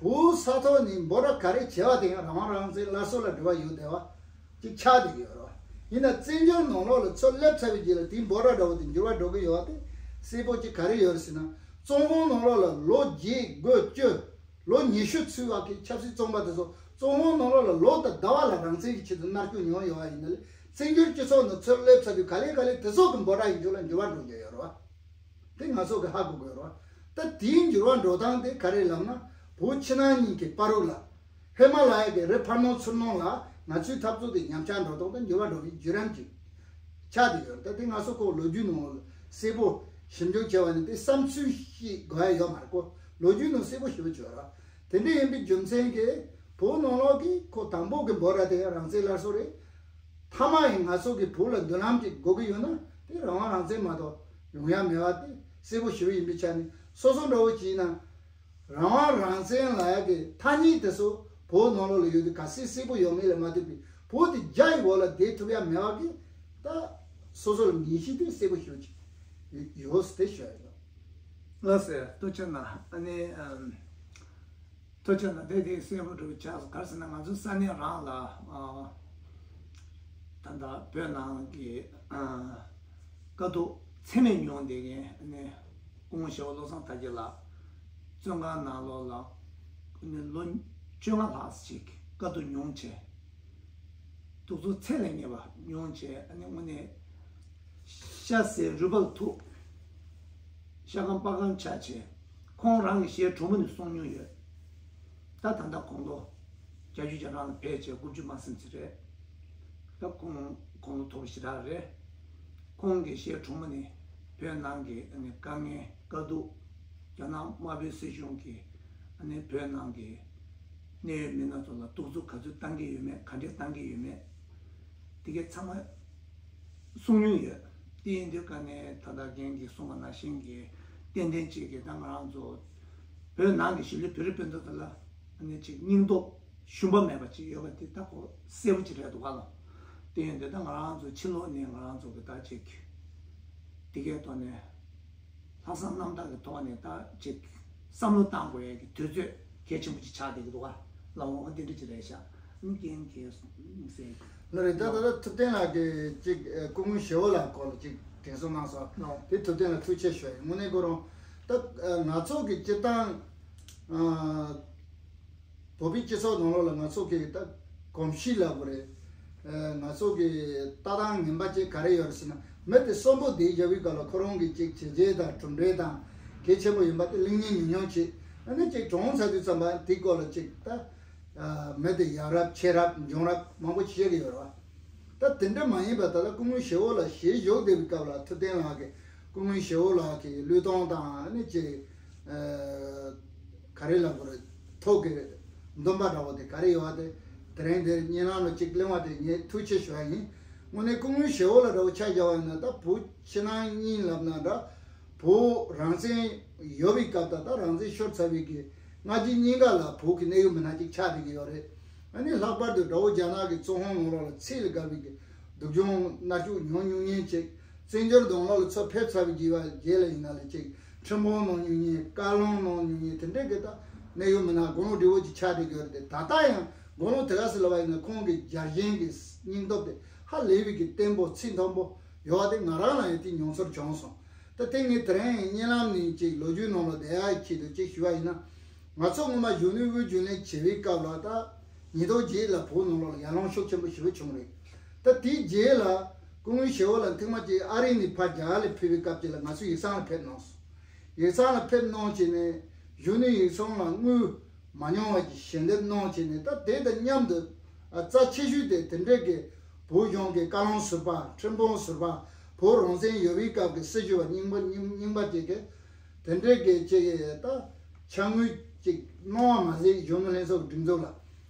བོད་ས་ཐོག་ནས་འབོད་སྒྲ་ག་རེ་བྱས་པ་དེ་ཡང་རང་དབང་རང་བཙན་སླར་གསོ་ལ་འབྲེལ་བ་ཡོད་བསྡད་པ་ཅིག་ཆགས་བསྡད་ཀྱི་ཡོད་རེད་བ། ཡིན་ན་བཙན་བྱོལ་ནང་ལོགས་ལ་ཚུར་སླེབས་ཚར་བའི་རྗེས་ལ་དེའི་འབོད་སྒྲ་འདྲ་བོ་དེ་འགྱུར་བ་འགྲོ་གི་ཡོད་པ་དེ་གསལ་པོ་ཅིག་ག་རེ་ཡོད་རེད་ཟེར་ན། བཙོན་ཁང་ནང་ལོགས་ལ་ལོ་བརྒྱད་དགུ་བཅུ་ལོ་ཉི་ཤུ་ཚུད་པ་གི་ཆབ་སྲིད་བཙོན་པ་དེ་ཚོ་ བཙོན་ཁང་ནང་ལོགས་ལ་ལོ་དང་ཟླ་བ་ལ་རང་བཙན་གྱི་ཆེད་དུ་མནར་གཅོད་མྱོང་ཡོད་པ་ཡིན་ན་ལས། བཙན་བྱོལ་སྤྱི་ཚོགས་ནང་ཚུར་སླེབས་ཚར་དུས་ག་ལེ་ག་ལེ་དེ་ཚོ་གི་འབོད་སྒྲ་ཡིན་རྒྱུ་ལ་འགྱུར་བ་འགྲོ་རྒྱུ་ཡོད་རེད་བ། དེ་ང་ཚོ་གི་ཧ་གོ་དགོས་རེད་བ། ད་དེའི་འགྱུར་བ་འགྲོ་སྟངས་དེ་ག་རེ་ལབ་ན། བོད་ཕྱི་ནང་གཉིས་ཀྱི་བར་རུ་ལ། ཧི་མ་ལ་ཡ་གི་རི་འཕར་སྣང་ཚུར་སྣང་ལ་ང་ཚོའི་འཐབ་རྩོད་དེ་ཉམས་ཆག་འགྲོ་སྟངས་དང་འགྱུར་བ་འགྲོ་བའི་བརྒྱུད་རིམ་ཅིག་ཆགས་བསྡད་ཡོད་རེད། ད་དེ་ང་ཚོ་ཁོ་ལོ་རྒྱུས་ནང་གསལ་པོ་ཞིབ་འཇུག་བྱས་པ་ནི་དེ་བསམ་ཚུལ་ཞིག་དགོས་ཡ་ཡོད་མ་རེད་ཁོ། ལོ་རྒྱུས་ནང་གསལ་པོ་ཞིབ་པོ་བྱོས་ར། དེ་འདྲ་ཡིན་པའི་རྒྱུ་མཚན་གྱིས་བོད་ནང་ལོགས་ཀྱི་ཁོ་དང་པོ་གི་འབོད་སྒྲ་དེ་རང་བཙན་སླར་གསོ་རེད། མཐའ་མ་ཡིན་ང་ཚོ་གི་བོད་ལ་མདུན་ལམ་ཅིག་དགོས་ཀྱི་ཡོད་ན་དེ་རང་དབང་རང་བཙན་མ་གཏོགས་ཡོང་ཡ་མེད་པ་དེ་གསལ་པོ་ཞེ་པོ་ཡིན་པའི་ཆ་ནས་སོ་སོ་འདྲ་བོ་ཅིག་ཡིན་ན། རང་དབང་རང་བཙན་ལབ་ཡ་གི་ཐ་སྙད་དེ་ཚོ་བོད་ནང་ལོགས་ལ་ཡོད་དུས་ག་སྲིད་གསལ་པོ་ཡོད་མེད་ལ་མ་ལྟོས་པའི་བོད་དེ་རྒྱ་ཡི་འོག་ལ་བསྡད་ཐུབ་ཡ་མེད་པ་གི་ད་སོ་སོ་ལ་ངེས་ཤེས་དེ་གསལ་པོ་ཞེ་པོ་ཅིག་ཡོད་ཟེར་དེ་ཞུ་ཡ་ཡིན། ལགས་སོ། ཐུགས་རྗེ་གནང་། ཨ་ནི་ཨམ། ཐུགས་རྗེ་གནང་། དེ་དེ་གསལ་པོ་འགྲུབ་ཆགས་སོང་། ག་རེ་ཟེར་ན་ང་ཚོ་ས་གནས་རང་ལ་ཨ། ད་ལྟ་བོད་ནང་གི་ཨ། དཀའ་སྡུག་ཚད་མེད་མྱོང་བསྡད་མཁན་ཨ་ནི་སྐུ་ངོ་ཞེ་བོ་བློ་བཟང་དར་རྒྱས་ལགས་བཙོན་ཁང་ནང་ལོགས་ལ་ཨ་ནི་ལོ་བཅོ་ལྔ་ལྷག་ཅིག་དཀའ་སྡུག་མྱོང་བྱས། སྡུག་ཚོགས་ཚད་ལས་ངེས་པ་མྱོང་བྱས། ཨ་ནི་དངོས་གནས་ཤ་ཟད་རུས་པ་ལ་ཐུག་ཤ་སྐམ་པགས་སྐམ་ཆགས་བྱས། ཁོང་རང་གི་གཞས་གྲོགས་མོ་ནས་གསུང་མྱོང་ཡོད། ད་ད་ལྟ་དགུང་ལོ་བརྒྱད་ཅུ་གྱ་གྲངས་ལ་ཕེབས་བྱས་དགུ་བཅུ་མ་ཟིན་ཙམ་རེད། ད་ཁོང་དགུང་ལོ་མཐོ་པོ་ཞེ་དྲག་རེད། ཁོང་གི་གཞས་གྲོགས་མོ་ནས་བོད་ནང་གི་ཨ་ནི་དཀའ་ངལ་དཀའ་སྡུག་རྒྱ་ནག་དམར་པོའི་སྲིད་གཞུང་གིས་ཨ་ནི་བོད་ནང་གི་གནད་ཡོད་མི་སྣ་ཚོ་ལ་གདུག་རྩུབ་ག་ཚོད་བཏང་གི་ཡོད་མེད། ག་འདྲས་བཏང་གི་ཡོད་མེད། དེ་གས་ཚང་མ་གསུང་མྱོང་ཡོད། དེ་ཡིན་དུས་ཀ་ནས་ད་ལྟ་རྒན་གྱིས་གསུངས་པ་ནང་བཞིན་གྱི་ཏན་ཏན་ཅིག་གིས་ད་ང་རང་ཚོ་བོད་ནང་གི་གཞིས་ལུས་བོད་རིགས་སྤུན་ཟླ་དག་ལ་ཨ་ནི་ཅིག་སྙིང་སྟོབས་ཞུམ་པ་མེད་པ་ཅིག་ཡོད་པ་དེ་ད་ཁོ་གསལ་པོ་ཅིག་རེད་འདུག་ག་ལ། དེ་ཡིན་དུས་ད་ང་རང་ཚོ་ཕྱི་ལོགས་ནས་ང་རང་ཚོ་གི་ད་ཅིག་དེ་གའི་ཐོག་ནས་ལྷག་བསམ་རྣམ་དག་གི་ཐོག་ནས་ད་ཅིག་བསམ་བློ་བཏང་དགོས་ཡ་གི་དུས་ཚོད་གལ་ཆེན་པོ་ཅིག་ཆགས་བསྡད་ཀྱི་འདུག་ག་ལ། འོ་འདི་འདྲ་ཅིག་རེད་ཤག་ཨ་ནི་རྒན་གྱིས་གསུངས་ཟིན། ལགས་རེད། ད་ད་ལྟ་ཐུབ་བསྟན་ལགས་ཀྱིས་ཅིག་ཨ་སྐུ་ངོ་ཞེ་བོ་ལགས་སྐོར་ལ་ཅིག་དྲན་གསོ་གནང་སོང་། ལགས། དེ་ཐུབ་བསྟན་ལགས་ཐུགས་རྗེ་ཆེ་ཞུ་ཡ་ཡིན། དངོས་གནས་ཁོ་རང་ད་ཨ་ང་ཚོ་གི་སྤྱིར་བཏང་ཨ་བོད་པའི་སྤྱི་ཚོགས་ནང་ལོགས་ལ་ང་ཚོ་གི་ད་གོམས་གཤིས་ལབ་དགོས་རེད། ཨ་ང་ཚོ་གི་ལྟ་སྟངས་ངན་པ་ཅིག་ག་རེ་ཡོད་རེད་ཟེར་ན། མི་དེ་གསོན་པོ་བསྡད་བཞག་པའི་སྐབས་ལ་ཁོ་རང་གི་ཅིག་བྱས་རྗེས་དང་གྲུབ་འབྲས་དང་གལ་ཆེན་པོ་ཡིན་པ་དེ་གླེང་སྙིང་ཉུང་ཉུང་བྱེད། ཨ་ནི་ཅིག་གྲོངས་ཚར་དུས་ཙམ་པ་དེའི་སྐོར་ལ་ཅིག་ད་ཨ་མི་དེ་ཡག་རབས་ཆེ་རབས་འབྱུང་རབས་མང་པོ་ཅིག་བཤད་ཀྱི་ཡོད་རེད་བ། ད་དེ་འདྲ་མ་ཡིན་པ་ད་ལྟ་སྐུ་ངོ་ཞེ་བོ་ལགས་ཞལ་བཞུགས་བསྡད་པའི་སྐབས་ལ་ཐུབ་བསྟན་ལགས་ཀྱིས་སྐུ་ངོ་ཞེ་བོ་ལགས་ཀྱི་བློས་གཏོང་དང་ཨ་ནི་ཅིག་ཨ་ག་རེ་ལབ་དགོས་རེད། ཐོག་གི་འདུན་པ་འདྲ་བོ་དེ་ག་རེ་ཡོད་པ་དེ་དེ་རིང་འདིར་བརྙན་ལམ་ལ་ཅིག་གླེང་བ་དེ་ངས་ཐུགས་རྗེ་ཆེ་ཞུ་བ་ཡིན། དངོས་གནས་སྐུ་ངོ་ཞེ་བོ་ལགས་འདྲ་བོ་ཆ་བཞག་པ་ཡིན་ན་ད་བོད་ཕྱི་ནང་གཉིས་ལབ་ན་འདྲ། བོད་རང་བཙན་ཡོད་པའི་སྐབས་དང་ད་རང་བཙན་ཤོར་ཚར་བའི་གི་སྔ་རྗེས་གཉིས་ཀ་ལ་བོད་ཀྱི་གནད་ཡོད་མི་སྣ་ཅིག་ཆགས་བསྡད་ཀྱི་ཡོད་རེད། ཨ་ནི་ལྷག་པར་དུ་དགྲ་བོ་རྒྱ་ནག་གི་བཙོན་ཁང་ནང་ལོགས་ལ་ཚད་ལས་བརྒལ་བའི་གི་སྡུག་སྦྱོང་མནར་གཅོད་མྱོང་མྱོང་མཁན་ཅིག་བཙན་བྱོལ་སྡོད་ཁང་ལ་ཚུར་ཕེབས་ཚར་བའི་རྗེས་པ་རྗེས་ལ་ཡིན་ན་ལས་ཅིག་ཁྲིམས་དཔོན་གནང་མྱོང་མཁན། བཀའ་བློན་གནང་མྱོང་མཁན། དེ་འདྲའི་གི་ད་གནད་ཡོད་མི་སྣ་དགུང་ལོ་བགྲེས་པོ་ཅིག་ཆགས་བསྡད་ཀྱི་ཡོད་རེད་དེ། ད་ལྟ་ཡང་དགུང་ལོ་དེ་ག་ཚོད་ལ་བ་ཡིན་ན་ཁོང་གི་རྒྱལ་ཞེན་གྱི་སྙིང་སྟོབས་དེ་ཧ་ལས་པའི་གི་བརྟན་པོ་ཚད་མཐོན་པོ་ཡོད་པ་དེ་ང་རང་ལ་ཡང་དེ་མྱོང་ཚོར་བྱུང་སོང་། ད་དེ་ངས་དེ་རིང་བརྙན་ལམ་ནས་ཅིག་ལོ་རྒྱུས་ནང་ལ་བསྡད་ཡག་ཆེད་དུ་ཅིག་ཞུ་བ་ཡིན་ན། ང་ཚོ་སྔོན་མ་གཞོན་ནུའི་དབུས་རྒྱུན་ལས་བྱེད་པའི་སྐབས་ལ་ད་ཉིས་སྟོང་བརྒྱད་ལ་བོད་ནང་ལོགས་ལ་ཡར་ལངས་ཤུགས་ཆེན་པོ་ཞེ་པོ་བྱུང་རེད། ད་དེའི་རྗེས་ལ་སྐུ་ངོ་ཞེ་བོ་ལགས་ཐེངས་མ་གཅིག་ཨ་རི་ནས་ཕར་རྒྱ་གར་ལ་ཕེབས་པའི་སྐབས་ཅིག་ལ་ང་ཚོ་ཡིག་ཚང་ལ་ཕེབས་གནང་སོང་། ཡིག་ཚང་ལ་ཕེབས་གནང་བྱས་ནས་གཞོན་ནུ་ཡིག་ཚང་ལ་དངུལ་མ་མྱོང་བ་ཅིག་ཞལ་འདེབས་གནང་བྱས་ནས། ད་དེ་དང་མཉམ་དུ་ཨ་རྩ་ཆེ་ཤོས་དེ་དེ་འདྲའི་གི་བོད་གཞུང་གི་བཀའ་བློན་ཟུར་པ། ཁྲིམས་དཔོན་ཟུར་པ། བོད་རང་བཙན་ཡོད་པའི་སྐབས་ཀྱི་སྲིད་བྱུས་པ་རྙིང་པ་རྙིང་རྙིང་པ་ཅིག་གི་དེ་འདྲའི་གི་ཅིག་ད་ཕྱག་དངུལ་ཅིག་གནང་བ་མ་ཟད་གཞོན་ནུ་ལྷན་ཚོགས་ཀྱི་སྒྲིག་འཛུགས་ལ།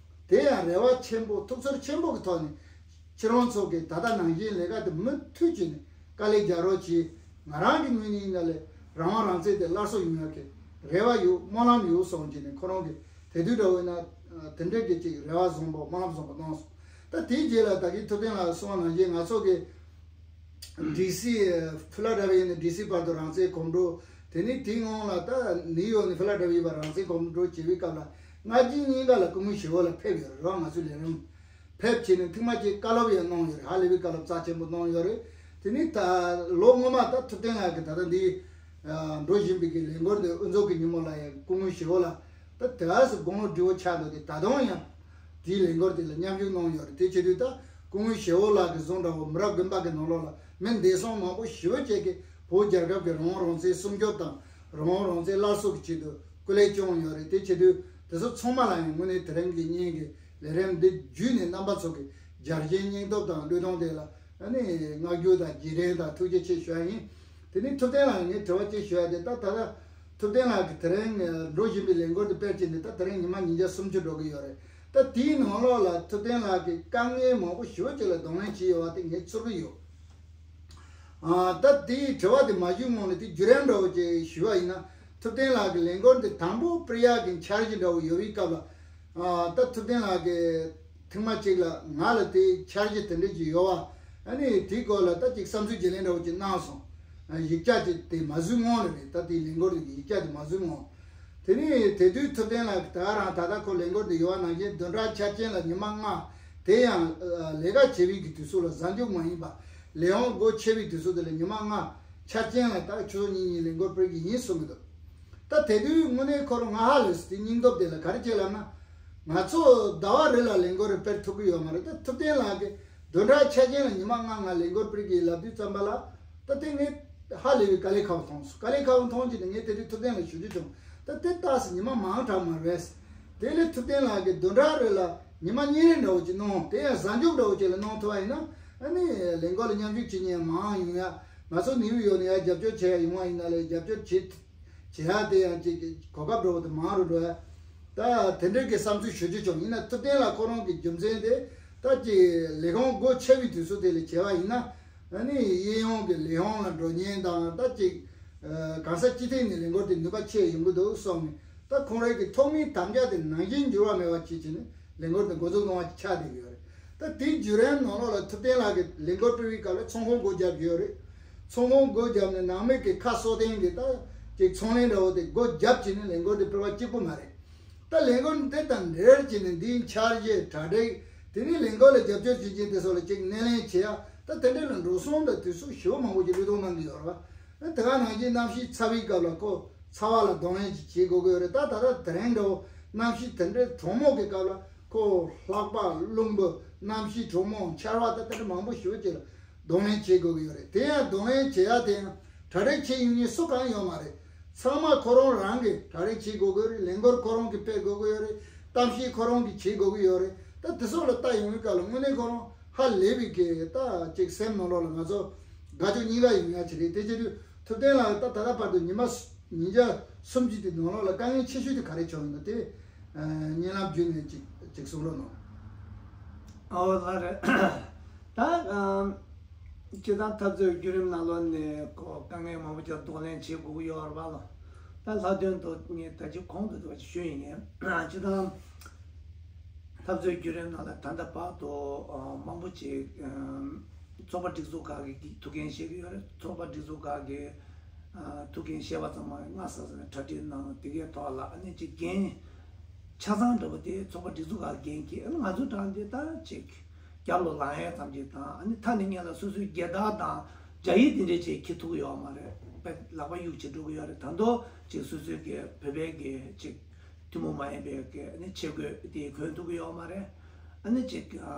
དེ་ཡང་རེ་བ་ཆེན་པོ་ཐུགས་ཚོར་ཆེན་པོ་གི་ཐོག་ནས་ཁྱེད་རང་ཚོ་གིས་ད་ལྟ་ནང་བཞིན་ལས་ཀ་དེ་མུ་མཐུད་བྱས་ནས་དཀའ་ལས་རྒྱག་རོགས་གྱིས། ང་རང་གི་ངོས་ནས་ཡིན་ན་ལས་རང་དབང་རང་བཙན་དེ་སླར་གསོ་ཡོང་ཡག་གི་རེ་བ་ཡོད། སྨོན་ལམ་ཡོད་གསུངས་བྱས་ནས་ཁོ་རང་གིས་དེ་དུས་འདྲ་བོ་ཡིན་ན་དེ་འདྲའི་གི་ཅིག་རེ་བ་བཟང་པོ་སྨོན་ལམ་བཟང་པོ་གནང་སོང་། ད་དེའི་རྗེས་ལ་ད་གིན་ཐུབ་བསྟན་ལགས་གསུངས་པ་ནང་བཞིན་ང་ཚོ་གི་ཌི་སི་ཕི་ལ་ཌེལ་ཕི་ཡ་ནས་ཌི་སི་བར་དུ་རང་བཙན་གོམ་བགྲོད། དེ་ནས་དེའི་སྔོན་ལ་ད་ནིའུ་ཡོག་ནས་ཕི་ལ་ཌེལ་ཕི་ཡ་བར་རང་བཙན་གོམ་བགྲོད་བྱེད་པའི་སྐབས་ལ་སྔ་རྗེས་གཉིས་ཀ་ལ་སྐུ་ངོ་ཞེ་བོ་ལགས་ཕེབས་ཡོད་རེད་བ། ང་ཚོའི་ལས་རིམ་ཕེབས་བྱས་ནས་ཐེངས་མ་གཅིག་བཀའ་སློབ་ཡང་གནང་ཡོད་རེད། ཧ་ལས་པའི་བཀའ་སློབ་རྩ་ཆེན་པོ་གནང་ཡོད་རེད། དེ་ནས་ད་ལོ་སྔོན་མ་ད་ཐུབ་བསྟན་ལགས་ཀྱིས་ད་ལྟ་འདི་འགྲོ་བཞིན་པའི་གི་ལས་འགུལ་འདི་དབུ་འཛུགས་ཀྱི་ཉིན་མོ་ལ་ཡང་སྐུ་ངོ་ཞེ་བོ་ལགས་ད་དེ་ག་སེ་དགུང་ལོ་བགྲེས་པོ་ཆགས་འདུག་སྟེ། ད་དུང་ཡང་ དེའི་ལས་འགུལ་དེ་ལ་མཉམ་ཞུགས་གནང་ཡོད་རེད། དེ་བྱེད་དུས་ད་སྐུ་ངོ་ཞེ་བོ་ལགས་ཀྱིས་བཟུང་འདྲ་བོ་མི་རབས་དགོན་པ་གི་ནང་ལོགས་ལ་མི་འདས་སོང་མང་པོ་ཞེ་བོ་ཅིག་གིས་བོད་རྒྱལ་ཁབ་ཀྱི་རང་དབང་རང་བཙན་སྲུང་སྐྱོབ་དང་རང་དབང་རང་བཙན་སླར་གསོ་གི་ཆེད་དུ་སྐུ་ལས་བསྐྱོན་ཡོད་རེད། དེ་བྱེད་དུས་དེ་ཚོ་ཚང་མ་ལ་ཡང་དངོས་གནས་དེ་རིང་གི་བརྙན་གྱི་ལས་རིམ་འདི་བརྒྱུད་ནས་རྣམ་པ་ཚོ་གི་རྒྱལ་གཅེས་སྙིང་སྟོབས་དང་བློས་གཏོང་དེ་ལ་ཨ་ནི་བསྔགས་བརྗོད་དང་རྗེས་དྲན་དང་ཐུགས་རྗེ་ཆེ་ཞུ་ཡ་ཡིན། དེ་ནས་ཐུབ་བསྟན་ལགས་ངས་དྲི་བ་གཅིག་ཞུ་ཡ་དེ་ད་ད་ལྟ་ཐུབ་བསྟན་ལགས་ཀྱིས་དེ་རིང་འགྲོ་བཞིན་པའི་ལས་འགུལ་དེ་སྤེལ་བྱས་ནས་ད་དེ་རིང་ཉི་མ་ཉིས་བརྒྱ་སུམ་ཅུ་འགྲོ་གི་ཡོད་རེད། ད་དེའི་ནང་ལོགས་ལ་ཐུབ་བསྟན་ལགས་ཀྱིས་དཀའ་ངལ་མང་པོ་ཞེ་པོ་ཅིག་ལ་གདོང་ལེན་བྱས་ཡོད་པ་དེ་ངས་ཚོར་གི་ཡོད། ཨ། ད་དེའི་དྲི་བ་དེ་མ་ཞུས་སྔོན་ལ་དེ་བརྒྱུད་རིམ་འདྲ་བོ་ཅིག་ཞུས་པ་ཡིན་ན། ཐུབ་བསྟན་ལགས་ཀྱི་ལས་འགུལ་འདི་དང་པོ་སྤེལ་ཡག་གི་འཆར་གཞི་འདྲ་བོ་ཡོད་པའི་སྐབས་ལ། ཨ། ད་ཐུབ་བསྟན་ལགས་ཀྱིས་ཐེངས་མ་གཅིག་ལ་ང་ལ་དེའི་འཆར་གཞི་དེ་འདྲ་ཅིག་ཡོད་པ། ཨ་ནི་དེའི་སྐོར་ལ་ད་ཅིག་བསམ་ཚུལ་བརྗེ་ལེན་འདྲ་བོ་ཅིག་གནང་སོང་། ཨ། ཡིག་ཆ་ཅིག་དེ་མ་བཟོས་སྔོན་ལ་རེད། ད་དེའི་ལས་འགུལ་གྱི་ཡིག་ཆ་དེ་མ་བཟོས་སྔོན། དེ་ནས་དེ་དུས་ཐུབ་བསྟན་ལགས་ཀྱིས་ད་ག་རང་ད་ལྟ་ཁོ་ལས་འགུལ་འདི་ཡོད་པ་ནང་བཞིན་བདུན་ཕྲག་འཆར་ཅན་ལ་ཉི་མ་ལྔ། དེ་ཡང་ཨ་ལས་ཀ་བྱེད་པའི་གི་དུས་ཚོད་ལ་གཟའ་མཇུག་མ་ཡིན་པ། ལས་དབང་སྒོ་ཕྱེ་བའི་དུས་ཚོད་དེ་ལ་ཉི་མ་ལྔ་འཆར་ཅན་ལ་ད་ཆུ་ཚོད་གཉིས་གཉིས་ལས་འགུལ་སྤེལ་གྱི་ཡིན་གསུངས་གི་འདུག་ད་དེ་དུས་དངོས་གནས་ཁོ་རང་ང་ཧ་ལས་སི་དེ་སྙིང་སྟོབས་དེ་ལ་ག་རེ་བྱས་ལབ་ན། ང་ཚོ་ཟླ་བ་རེ་ལ་ལས་འགུལ་རེ་སྤེལ་ཐུབ་ཀྱི་ཡོད་མ་རེད། ད་ཐུབ་བསྟན་ལགས་ཀྱིས་བདུན་ཕྲག་འཆར་ཅན་ལ་ཉི་མ་ལྔ་ལྔ་ལས་འགུལ་སྤེལ་གྱི་ལབ་དུས་ཙམ་པ་ལ། ད་དེ་ངས་ཧ་ལས་པའི་དཀའ་ལས་ཁག་པོ་མཐོང་སོང་། དཀའ་ལས་ཁག་པོ་མཐོང་རྗེས་ནས་ངས་དེ་དུས་ཐུབ་བསྟན་ལ་ཞུ་རྒྱུ་བྱུང་། ད་དེ་ཏོག་ཙམ་ཉི་མ་མང་དྲགས་མ་རེད། དེ་ལས་ཐུབ་བསྟན་ལགས་ཀྱིས་བདུན་ཕྲག་རེ་ལ་ཉི་མ་གཉིས་རེ་འདྲ་བོ་ཅིག་གནང་། དེ་ཡང་གཟའ་མཇུག་འདྲ་བོ་ཅིག་ལ་གནང་ཐུབ་པ་ཡིན་ན། ཨ་ནི་ལས་འགུལ་ལ་མཉམ་ཞུགས་བྱེད་མཁན་མང་ཡོང་ཡ། ང་ཚོ་ནིའུ་ཡོག་ནས་ཡར་རྒྱབ་སྐྱོར་བྱེད་ཡ་ཡོང་བ་ཡིན་ན་ལས་རྒྱབ་སྐྱོར་བྱེད་བྱེད་ཡ་དེ་ཡང་ཅིག་གོ་སྐབས་འདྲ་བོ་དེ་མང་རུ་འགྲོ་ཡ། ད་དེ་འདྲའི་གི་བསམ་ཚུལ་ཞུ་རྒྱུ་བྱུང་། ཡིན་ན་ཐུབ་བསྟན་ལགས་ཁོ་རང་གི་རྒྱུ་མཚན་དེ་ད་ཅིག་ལས་ཁུངས་སྒོ་ཕྱེ་བའི་དུས་ཚོད་དེ་ལ་བྱས་པ་ཡིན་ན། ཨ་ནི་གཡས་གཡོན་གྱི་ལས་དབང་ལ་འགྲོ་མཁན་དང་ད་ཅིག་ཨ་གང་ས་ཅི་ཐད་ནས་ལས་འགུལ་དེ་ནུས་པ་ཆེ་ཡོང་གི་འདུག་གསུངས་ནས། ད་ཁོང་རང་གི་ཐོག་མའི་དམ་བཅའ་དེ་ནང་བཞིན་འགྱུར་བ་མེད་པ་བྱེད་བྱས་ནས་ལས་འགུལ་དེ་འགོ་འཛུགས་གནང་བ་ཆགས་བསྡད་ཡོད་རེད། ད་དེའི་བརྒྱུད་རིམ་ནང་ལོགས་ལ་ཐུབ་བསྟན་ལགས་ཀྱིས་ལས་འགུལ་སྤེལ་བའི་སྐབས་ལ་ཚོང་ཁང་སྒོ་བརྒྱབ་ཡོད་རེད། ཚོང་ཁང་སྒོ་བརྒྱབ་ནས་ནང་མི་གི་ཁ་གསོ་སྟངས་ཀྱི་ད་ཅིག་ཚོང་ལས་འདྲ་བོ་དེ་སྒོ་བརྒྱབ་བྱས་ནས་ལས་འགུལ་དེ་སྤེལ་བ་གཅིག་པུ་མ་རེད། ད་ལས་འགུལ་འདི་དང་འབྲེལ་བྱས་ནས་འདིའི་འཆར་གཞི་གྲ་སྒྲིག་དེ་ནས་ལས་འགུལ་ལ་རྒྱབ་སྐྱོར་བྱེད་མཁན་དེ་ཚོ་ལ་ཅིག་སྣེ་ལེན་བྱེད་ཡ། ད་དེ་འདྲ་ལ་འགྲོ་སོང་དང་དུས་ཚོད་ཞེ་པོ་མང་པོ་ཅིག་བློས་གཏོང་གནང་གི་ཡོད་རེད་བ། དེ་ག་ནང་བཞིན་གནམ་གཤིས་ཚ་བའི་སྐབས་ལ་ཁོ་ཚ་བ་ལ་གདོང་ལེན་ཅིག་བྱེད་དགོས་ཀྱི་ཡོད་རེད། ད་ད་ལྟ་དེ་རིང་འདྲ་བོ་གནམ་གཤིས་དེ་འདྲའི་གྲང་མོ་གི་སྐབས་ལ་ཁོ་ལྷགས་པ་རླུང་བུ་གནམ་གཤིས་གྲང་མོ་ཆར་པ་ད་དེ་འདྲ་མང་པོ་ཞེ་པོ་ཅིག་ལ་གདོང་ལེན་བྱེད་དགོས་ཀྱི་ཡོད་རེད། དེ་ཡང་གདོང་ལེན་བྱེད་ཡ་དེ་ཡང་གྲ་སྒྲིག་བྱེད་ཡོང་མཁན་སུ་གང་ཡོད་མ་རེད། ཚང་མ་ཁོ་རང་རང་གིས་གྲ་སྒྲིག་བྱེད་དགོས་ཀྱི་ཡོད་རེད། ལས་འགུལ་ཁོ་རང་གིས་སྤེལ་དགོས་ཀྱི་ཡོད་རེད། གཏམ་བཤད་ཁོ་རང་གིས་བྱེད་དགོས་ཀྱི་ཡོད་རེད། ད་དེ་ཚོ་ལ་ལྟ་ཡོང་བའི་སྐབས་ལ་དངོས་གནས་ཁོ་རང་ཧ་ལས་པའི་གི་ད་ཅིག་སེམས་ནང་ལོགས་ལ་ང་ཚོ་དགའ་སྐྱོ་གཉིས་ཀ་ཡོང་ཡ་ཅིག་རེད། དེ་བྱེད་དུས་ཐུབ་བསྟན་ལགས་ད་ད་ལྟ་བར་དུ་ཉི་མ་ཉིས་བརྒྱ་སུམ་ཅུ་དེ་ནང་ལོགས་ལ་དཀའ་ངལ་ཆེ་ཤོས་དེ་ག་རེ་བྱུང་ཡོད་ན་དེ་བརྙན་ལམ་བརྒྱུད་ནས་ཅིག་ཅིག་གསུང་རོགས་གནང་། ཨོ་ལགས་རེད། ད་ཨམ། སྤྱིར་བཏང་འཐབ་རྩོད་བརྒྱུད་རིམ་ནང་ལོགས་ནས་ཁོ་དཀའ་ངལ་མང་པོ་ཅིག་གདོང་ལེན་བྱེད་དགོས་ཀྱི་ཡོད་རེད་པ་ལགས། ད་ལྷག་དོན་དུ་ངས་ད་ཅི་གོང་དུ་འདུག་ཞུ་ཡིན། སྤྱིར་བཏང་འཐབ་རྩོད་བརྒྱུད་རིམ་ནང་ལ་ད་ལྟ་བར་དུ་ཨ་མང་པོ་ཅིག་ཨམ། ཚོགས་པ་སྒྲིག་འཛུགས་ཁག་གི་ཐུགས་འགན་བཞེས་ཀྱི་ཡོད་རེད། ཚོགས་པ་སྒྲིག་འཛུགས་ཁག་གི་ཨ་ཐུགས་འགན་བཞེས་པ་ཚང་མ་སྔ་ས་ས་ནས་གྲ་སྒྲིག་གནང་། དེ་གའི་ཐོག་ལ་ཨ་ནི་ཅིག་འགན་ཆ་ཚང་འདྲ་པོ་དེ་ཚོགས་པ་སྒྲིག་འཛུགས་ཁག་གི་འགན་འཁྱེར། ཨ་ནི་ང་ཚོ་རང་དེ་ད་ཅིག་རྒྱབ་ལོགས་ལངས་ཡས་ཙམ་ཅིག་དང་། ཨ་ནི་མཐའ་ནས་སྔོན་ལ་སོ་སོའི་རྒྱལ་དར་དང་རྒྱ་ཡིག་དེ་འདྲས་ཅིག་འཁྱེར་ཐུབ་ཀྱི་ཡོད་མ་རེད། དཔེ་ལག་པ་གཡུག་བྱེད་འགྲོ་གི་ཡོད་རེད། ད་དུང་ཅིག་སོ་སོའི་གི་བོད་པའི་གི་ཅིག་ཐུན་མོང་མ་ཡིན་པའི་གི་ཨ་ནི་ཆས་གོས་དེ་གོན་ཐུབ་ཀྱི་ཡོད་མ་རེད། ཨ་ནི་ཅིག་ཨ་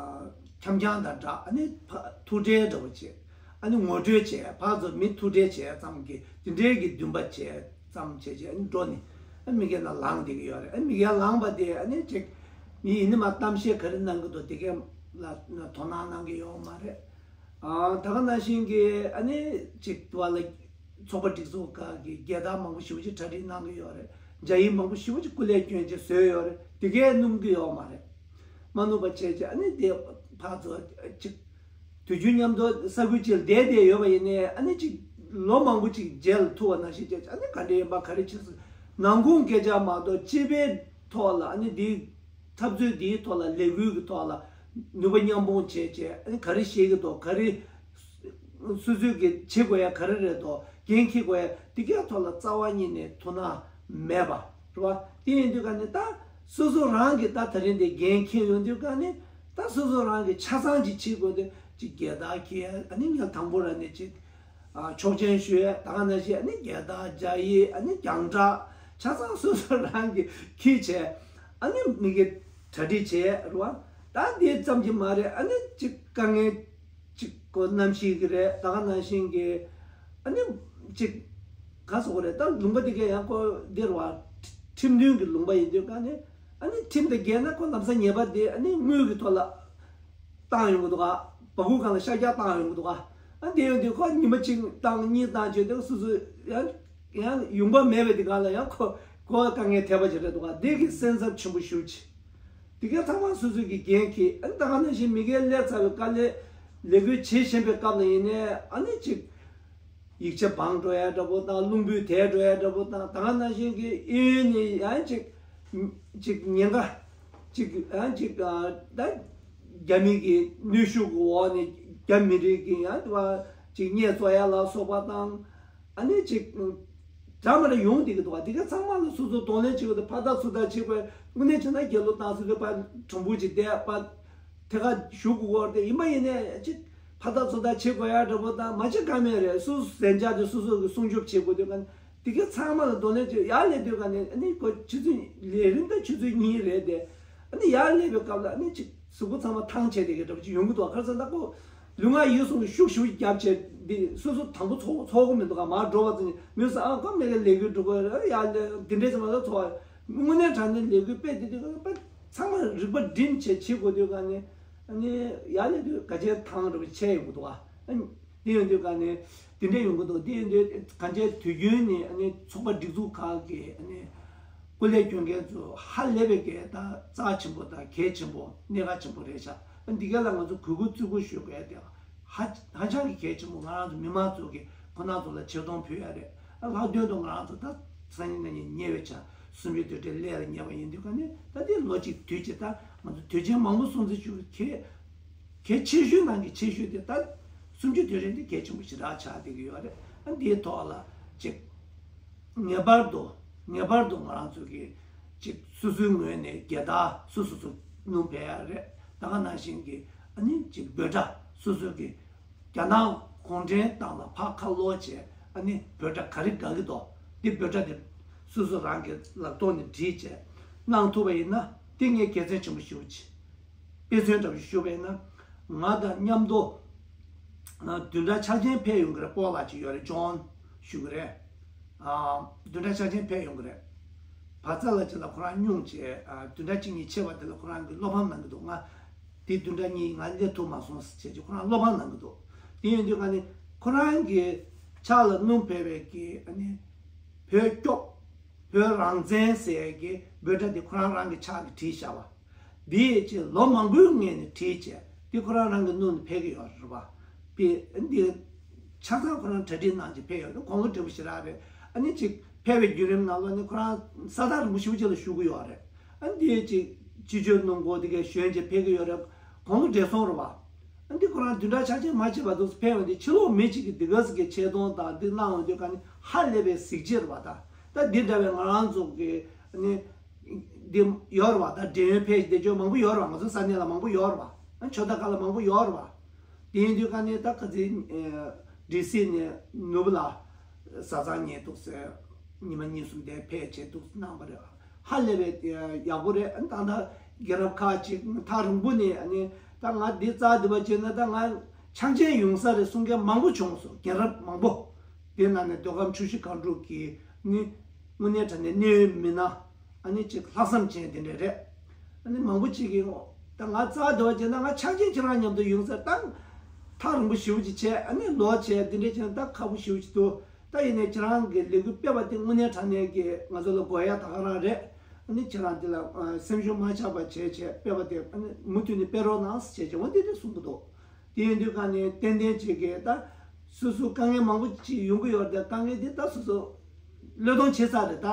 འཁྱམ་རྐྱང་དང་འདྲ། ཨ་ནི་ཕ་ཐུགས་ཁྲལ་འདྲ་པོ་བྱེད། ཨ་ནི་ངོ་སྤྲོད་བྱས། ཕར་ཚུར་མི་ཐུགས་ཁྲལ་བྱས་ཙམ་གྱི་དེ་འདྲའི་གི་འདུན་པ་བྱས་ཙམ་བྱས་བྱས་ཨ་ནི་འགྲོ་ནས་ཨ་མི་སྒེར་ནང་ལངས་བསྡད་ཀྱི་ཡོད་རེད། ཨ་མི་སྒེར་ལངས་པ་དེ་ཨ་ནི་ཅིག་མི་ཡིན་ནི་མ་གཏམ་བཤད་ག་རེ་གནང་གི་འདུག་དེ་གའི་ལ་དོ་སྣང་གནང་གི་ཡོད་མ་རེད། ཨ་ད་ག་ནང་བཞིན་གྱི་ཨ་ནི་ཅིག་དུ་བ་ལ་ཚོགས་པ་སྒྲིག་འཛུགས་ཁག་གི་རྒྱལ་དར་མང་པོ་ཞེ་པོ་ཅིག་གྲ་སྒྲིག་གནང་གི་ཡོད་རེད། རྒྱ་ཡིག་མང་པོ་ཞེ་པོ་ཅིག་སྐུ་ལས་བསྐྱོན་བྱས་བཟོས་ཡོད་རེད། དེ་གས་སྣུམ་གི་ཡོད་མ་རེད། མ་ནུབ་པ་བྱས་བྱས་ཨ་ནི་དེ་ཕར་ཚུར་ཅིག་དུས་རྒྱུན་མཉམ་དུ་ས་ཁུལ་གཅིག་ལ་བསྡད་བསྡད་ཡོད་པ་ཡིན་ནའི་ཨ་ནི་ཅིག་ལོ་མང་པོ་ཅིག་མཇལ་ཐུབ་པ་ནང་བཞིན་བྱས་བྱས་ཨ་ནི་ག་འདྲ་ཡིན་པ་ག་རེ་བྱེད་སྲིད་ནང་ཁུངས་སྐད་ཆ་མ་གཏོགས་སྤྱི་པའི་ཐོག་ལ་ཨ་ནི་འདི་འཐབ་རྩོད་འདིའི་ཐོག་ལ་ལས་འགུལ་གྱི་ཐོག་ལ་ནུས་པ་མཉམ་སྤུངས་བྱས་བྱས་ཨ་ནི་ག་རེ་བཤད་ཀྱི་འདུག་ག་རེ་སོ་སོས་ཀྱི་བྱེད་དགོས་ཡ་ག་རེ་རེད་འདུག་འགན་འཁྱེར་དགོས་ཡ་འདི་གའི་ཐོག་ལ་རྩ་བ་ཉིད་ནས་དོ་སྣང་མེད་པ་རེད་བ། དེ་ཡིན་དུས་ག་ནི་ད་སོ་སོ་རང་གིས་ད་དེ་རིང་འདི་འགན་འཁྱེར་ཡོང་དུས་ག་ནི་ད་སོ་སོ་རང་གིས་ཆ་ཚང་ཅིག་བྱེད་དགོས་དུས་ཅིག་རྒྱལ་དར་འཁྱེར་ཡ་ཨ་ནི་ངས་དང་པོ་ར་ནས་ཅིག་ཨ་ཆོག་མཆན་ཞུ་ཡས་ད་ག་ནང་བཞིན་ཨ་ནི་རྒྱལ་དར་རྒྱ་ཡིག་ཨ་ནི་རྒྱང་བསྒྲགས་ཆ་ཚང་སོ་སོ་རང་གིས་འཁྱེར་བྱས་ཨ་ནི་མི་གི་ གྲ་སྒྲིག་བྱས་རེད་བ། ད་འདི་ཙམ་གྱིས་མ་རེད། ཨ་ནི་ཅིག་དཀའ་ངལ་ཅིག་གོ་གནམ་གཤིས་ཀྱི་རེད། ད་ག་ནང་བཞིན་གྱི་ཨ་ནི་ཅིག་ག་ཟེར་དགོས་རེད། ད་ལུང་པ་འདི་གས་ཡང་ཁོ་འདིར་བ་ཁྲིམས་མཐུན་གྱི་ལུང་པ་ཡིན་དུས་ག་ནི་ཨ་ནི་ཁྲིམས་དང་འགལ་ན་ཁོ་ལམ་སང་ཉེས་པ་འདི་ཨ་ནི་དངུལ་གྱི་ཐོག་ལ་བཏང་ཡོང་གི་འདུག་ག་བ་ཀུ་སྒང་ལ་ཤ་རྒྱགས་བཏང་ཡོང་གི་འདུག་ག་ཨ་འདི་ཡོང་དུས་ཁོ་ཉི་མ་གཅིག་བཏང་གཉིས་བཏང་བྱས་དུས་སོ་སོ་ཡང་ཡང་ཡོང་འབབ་མེད་པའི་དུས་ག་ལ་ཡང་ཁོ་ཁོ་དཀའ་ངལ་འཕྲད་པ་ཅིག་རེད་འདུག་ག་འདི་གི་སེམས་འཚབ་ཆེན་པོ་ཞེ་པོ་ཅིག་དེ་ག་ཚང་མ་སོ་སོ་གི་འགན་འཁྱེར། ཨ་ནི་ད་ག་ནང་བཞིན་མི་སྒེར་སླེབས་ཚར་བའི་དཀའ་ལས་ལས་འགུལ་བྱེད་བཞིན་པའི་སྐབས་ལ་ཡིན་ནའི་ཨ་ནི་ཅིག་ཡིག་ཆ་སྦངས་འགྲོ་ཡ་འདྲ་པོ་དང་རླུང་བུས་དེད་འགྲོ་ཡ་འདྲ་པོ་དང་། ད་ག་ནང་བཞིན་གྱི་གཡས་གཡོན་ནས་ཡང་ཅིག་ཅིག་ཉེན་ཁ་ཅིག་ཡང་ཅིག་ཨ་ད་རྒྱ་མི་གི་གནོན་ཤུགས་ཀྱི་འོག་ནས་རྒྱ་མི་རིགས་ཀྱི་ཡང་དེ་བ་ཅིག་བརྙས་བཙོག་ཡ་ལ་སོགས་པ་དང་། ཨ་ནི་ཅིག་འདྲ་མི་འདྲ་ཡོང་བསྡད་ཀྱི་འདུག་བ། དེ་ག་ཚང་མ་ལ་སོ་སོ་གདོང་ལེན་བྱེད་དགོས་དང་ཕར་ལྟ་ཚུར་ལྟ་བྱེད་དགོས། དངོས་གནས་བྱས་ན་རྒྱལ་ལོ་བཏང་སོང་དུས་ཕར་དྲང་པོ་ཅིག་བསྡད་པ་ཐད་ཀར་ཞུ་དགོས་སྐོར་དེ་ཡིན་པ་ཡིན་ནའི་ཅིག་ཕར་ལྟ་ཚུར་ལྟ་བྱེད་དགོས་ཡ་འདྲ་པོ་དང་། མ་བྱེད་ཀ་མེད་རེད། སོ་སོ་ཟན་ཆག་དེ་སོ་སོ་གི་སྲུང་སྐྱོབ་བྱེད་དགོས་དུས་ག་དེ་ག་ཚང་མ་ལ་གདོང་ལེན་བྱེད། ཡར་སླེབས་དུས་ག་ནས་ཨ་ནི་ཁོ་ཆུ་ཚོད་ལས་རིམ་ད་ཆུ་ཚོད་གཉིས་རེད་དེ། ཨ་ནི་ཡར་སླེབས་པའི་སྐབས་ལ་ཨ་ནི་ཅིག་གཟུགས་པོ་ཚང་མ་ཐང་ཆད་བསྡད་ཀྱི་འདྲ་པོ་ཅིག་ཡོང་གི་འདུག་ག་རེ་ཟེར་ན་ཁོ་ལུས་ངག་ཡིད་གསུམ་གྱི་ཤུགས་ཞེ་པོ་རྒྱབ་བྱས་འདི་སོ་སོ་དང་པོ་ཚོར་ཚོར་གི་མི་འདུག་ག་མར་འགྲོ་བ་ཙམ་མོས་སུ་ཨ་ཁོ་མེ་གི་ལས་འགུལ་འགྲོ་གི་རེད། ཡར་ལས་འདི་འདྲས་ཙམ་ལ་ཚོར་བ། དངོས་གནས་དྲང་གནས་ལས་འགུལ་སྤེལ་དེ་དུས་ག་ཚང་མ་རིག་པ་སྒྲིམ་བྱས་བྱེད་དགོས་དུས་ག་ནས་ཨ་ནི་ཡར་སླེབས་དུས་ག་ཅན་ཐང་འདྲ་པོ་ཆད་ཡོང་གི་འདུག་ག་ཨ་ནི། དེ་ཡོང་དུས་ག་ནས་དེ་འདྲས་ཡོང་གི་འདུག་དེ་ཡོང་དུས་གང་ཅིའི་དུས་རྒྱུན་ནས་ཨ་ནི་ཚོགས་པ་སྒྲིག་འཛུགས་ཁག་གི་ཨ་ནི་སྐུ་ལས་སྐྱོན་མཁན་ཚོ་ཧ་ལས་པའི་གི་ད་རྩ་ཆེན་པོ་དང་གལ་ཆེན་པོ་གནད་འགག་ཆེན་པོ་རེད་ཤག་ཨ་འདི་ག་ལ་ང་ཚོ་གུས་བཀུར་བརྩི་བཀུར་ཞུ་དགོས་ཡ་དེ་ཧ་ཧ་ཅང་གི་གལ་ཆེན་པོ། ང་རང་ཚོ་མི་མང་ཚོ་གི་ཁོ་ན་ཚོ་ལ་ཆེ་མཐོང་ཕུལ་ཡ་རེད། ཨ་ལྷག་དོན་དུ་ང་རང་ཚོ་ད་སང་ཉིན་གནངས་ཉིན་ཉེ་བའི་ཆར་གསུམ་བཅུའི་དུས་དྲན་སླེབས་ལ་ཉེ་བ་ཡིན་དུས་ག་ནས་ད་དེ་ལོ་གཅིག་དུས་གཅིག་ད་ང་ཚོ་དུས་ཆེན་མང་པོ་སྲུང་བརྩི་ཞུ་གལ་གལ་ཆེ་ཤོས་ནང་གི་ཆེ་ཤོས་དེ་ད་གསུམ་བཅུའི་དུས་དྲན་དེ་གལ་ཆེན་པོ་ཞེ་དྲག་ཆགས་བསྡད་ཀྱི་ཡོད་རེད། ཨ་འདིའི་ཐོག་ལ་ཅིག་ངེས་པར་དུ་ངེས་པར་དུ་ང་རང་ཚོ་གི་ཅིག་སོ་སོའི་ངོས་ནས་རྒྱལ་དར་སོ་སོ་སོ་སྣུམ་ཕེབས་ཡ་རེད། ད་ག་ནང་བཞིན་གྱི་ཨ་ནི་ཅིག་འབོད་སྒྲ་སོ་སོ་གི་རྒྱ་ནག་གུང་ཁྲན་ཏང་ལ་ཕར་ཁ་ལོག་བྱས་ཨ་ནི་འབོད་སྒྲ་ག་རེ་དགའ་གི་འདུག་འདི་འབོད་སྒྲ་དེ་སོ་སོ་རང་གི་ལག་ཐོག་ནས་བྲིས་བྱས་གནང་ཐུབ་པ་ཡིན་ན་དེ་ངས་དགེ་མཚན་ཆེན་པོ་ཞེ་པོ་ཅིག་དཔེ་མཚོན་འདྲ་པོ་ཞིག་ཞུ་བ་ཡིན་ན། ང་དང་མཉམ་དུ་ཨ་བདུན་ཕྲག་འཆར་ཅན་ཕེབས་ཡོང་གི་རེད། སྤོ་ལགས་ཅིག་ཡོད་རེད། ཇོན་ཞུ་གི་རེད། ཨ་བདུན་ཕྲག་འཆར་ཅན་ཕེབས་ཡོང་གི་རེད། བ་ཚ་ལགས་ཅིག་ལ་ཁོ་རང་སྙུང་བྱས་ཨ་བདུན་ཕྲག་གཅིག་གཉིས་ཕྱིན་པ་དེ་ལ་ཁོ་རང་གིས་བློ་ཕམ་གནང་གི་འདུག་ང་དེ་བདུན་ཕྲག་གཉིས་ང་སླེབས་ཐུབ་མ་སོང་ཟེར་བྱས་ཀྱི་ཁོ་རང་བློ་ཕམ་གནང་གི་འདུག་དེ་ཡིན་དུས་ང་ནི་ཁོ་རང་གི་ཕྱག་ལ་སྣུམ་ཕེབས་པའི་གི་ཨ་ནི་བོད་སྐྱོབ། བོད་རང་བཙན་ཟེར་ཡས་ཀྱི་འབོད་སྒྲ་དེ་ཁོ་རང་རང་གི་ཕྱག་གིས་བྲིས་བཞག་པ། འདི་ཡས་ཀྱི་ལོ་མང་པོའི་སྔོན་ནས་བྲིས་བྱས་འདི་ཁོ་རང་རང་གི་སྣུམ་ནས་ཕེབས་ཀྱི་ཡོད་རེད་པ། དེ་འདི་ཆ་ཚང་ཁོ་རང་གྲ་སྒྲིག་གནང་བྱས་ཕེབས་ཡོད་རེད། དགུང་ལོ་བགྲེས་པོ་ཞེ་དྲག་རེད། ཨ་ནི་ཅིག་ཕེབས་པའི་བརྒྱུད་རིམ་ནང་ལོགས་ནས་ཁོ་རང་ས་ཐག་རིང་པོ་ཞེ་པོ་ཅིག་ལ་བཞུགས་ཀྱི་ཡོད་རེད། ཨ་ནི་འདི་ཡས་ཀྱི་སྤྱི་སྤྱོད་སྣུམ་འཁོར་དེ་གས་ཞོན་བྱས་ཕེབས་ཀྱི་ཡོད་རེད། དགུང་ལོ་བགྲེས་སོང་རེད་པ། ཨ་འདི་ཁོ་རང་བདུན་ཕྲག་འཆར་ཅན་མ་ཕྱིན་བར་དུ་ཕེབས་ཡོང་དུས་ཕྱི་ལོགས་མི་གཅིག་གིས་འདི་ག་ཟིག་གི་ཆེ་མཐོང་དང་འདི་གནང་ཡོང་དུས་ག་ནི་ཧ་ལས་པའི་གཟི་བརྗིད་རེད་པ། ད་ད་འདི་འདྲ་བའི་ང་རང་ཚོ་གི་ནི་འདི་ཡོད་རེད་པ། ད་འབྲེལ་ཡོད་ཕེབས་བསྡད་རྒྱུ་མང་པོ་ཡོད་རེད་པ། ང་ཚོ་ས་གནས་ལ་མང་པོ་ཡོད་རེད་པ། ཨ་ཆོས་ད་ག་ལ་མང་པོ་ཡོད་རེད་པ། དེ་ཡིན་དུས་ག་ནི་ད་ག་ཚོད་ཨ་ཌི་སི་ནས་ནོར་བུ་ལགས་བཟའ་ཚང་ཉལ་འདུག་ཟེར། ཉི་མ་གཉིས་གསུམ་དེ་ཕེབས་བྱས་འདུག་གནང་བ་རེད། ཧ་ལས་པའི་ཡག་པོ་རེད། ད་ལྟ་རྒན་རབས་ཁག་ཅིག་ཐག་རིང་པོ་ནས་ཨ་ནི་ད་ང་འདི་རྩ་འདི་པ་བྱས་ན་ད་ང་འཆར་ཅན་ཡོང་ས་རེད་གསུང་མཁན་མང་པོ་བྱུང་སོང་། རྒན་རབས་མང་པོ། དེ་ནང་ནས་མདོ་ཁམས་ཆུ་བཞི་སྒང་དྲུག་གི་ནི་དངོས་གནས་དྲང་གནས་གནད་ཡོད་མི་སྣ་ཨ་ནི་ཅིག་ལྷག་བསམ་ཅན་དེ་འདྲ་རེད། ཨ་ནི་མང་པོ་ཅིག་གིས་ད་ང་རྩ་འདི་པ་བྱས་ན་ང་འཆར་ཅན་ཁྱེད་རང་མཉམ་དུ་ཡོང་ས་ད་ཐག་རིང་པོ་ཞེ་པོ་ཅིག་བྱས་ཨ་ནི་ལོག་བྱས་འདི་འདྲ་བྱས་ན་ད་ཁག་པོ་ཞེ་པོ་ཅིག་འདུག་ད་ཡིན་ནའི་ཁྱེད་རང་གི་ལས་འགུལ་སྤེལ་བ་དེ་དངོས་གནས་དྲང་གནས་ཀྱི་ང་ཚོ་ལ་དགོས་ཡ་ད་ག་རང་རེད། ཨ་ནི་ཁྱེད་རང་འདི་ལ་ཨ་སེམས་ཤུགས་མ་ཆག་པ་བྱས་བྱས་སྤེལ་བ་དེ་ཨ་ནི་མུ་མཐུད་ནས་སྤེལ་རོགས་གནང་ཟེར་བྱས་བྱས་འོ་འདི་འདྲ་གསུང་གི་འདུག་དེ་ཡིན་དུས་ག་ནས་ཏན་ཏན་བྱེད་ཀྱི་ད་སོ་སོ་དཀའ་ངལ་མང་པོ་ཅིག་ཡོང་གི་ཡོད་རེད། དཀའ་ངལ་འདི་ད་སོ་སོ་བློས་གཏོང་བྱེད་ཚར་རེད་ད།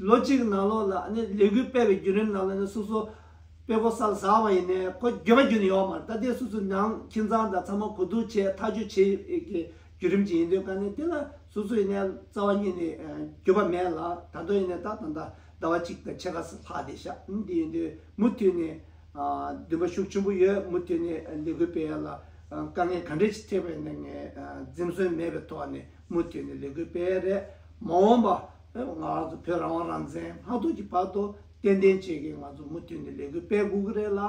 ལོ་གཅིག་གི་ནང་ལོགས་ལ་ཨ་ནི་ལས་འགུལ་སྤེལ་བའི་བརྒྱུད་རིམ་ནང་ལ་ནི་སོ་སོ་དཔེ་ཁོ་ས་ལ་ཟག་པ་ཡིན་ནའི་ཁོ་འགྱོད་པ་འགྱོད་ནི་ཡོད་མ་རེད། ད་ལྟའི་སོ་སོའི་ནང་ཁྱིམ་ཚང་དང་ཚང་མ་གོ་བསྡུར་བྱས་ཐག་གཅོད་བྱེད་ཀྱི་བརྒྱུད་རིམ་ཅིག་ཡིན་དུས་ག་ནས་འདི་ལ་སོ་སོ་ཡིན་ནའི་རྩ་བ་ཉིད་ནས་འགྱོད་པ་མེད་ལ། ད་དུང་ཡིན་ནའི་ད་ད་ལྟ་ཟླ་བ་གཅིག་དང་ཕྱེད་ཀ་ཙམ་ལྷག་བསྡད་ཤག་འདི་ཡིན་དུས་མུ་མཐུད་ནས་འདུན་པ་ཤུགས་ཆེན་པོ་ཡོད། མུ་མཐུད་ནས་ལས་འགུལ་སྤེལ་ཡ་ལ་དཀའ་ངལ་ག་འདྲ་ཞིག་འཕྲད་པ་ཡིན་ན་ངས་འཛེམ་ཟོན་མེད་པའི་ཐོག་ནས་མུ་མཐུད་ནས་ལས་འགུལ་སྤེལ་ཡ་རེད། མ་འོངས་པ་ང་རང་ཚོ་བོད་རང་དབང་རང་བཙན་སྔ་དུས་ཀྱི་བར་དུ། ཏན་ཏན་ཅིག་གིས་ང་ཚོ་མུ་མཐུད་ནས་ལས་འགུལ་སྤེལ་དགོས་ཀྱི་རེད་ལ།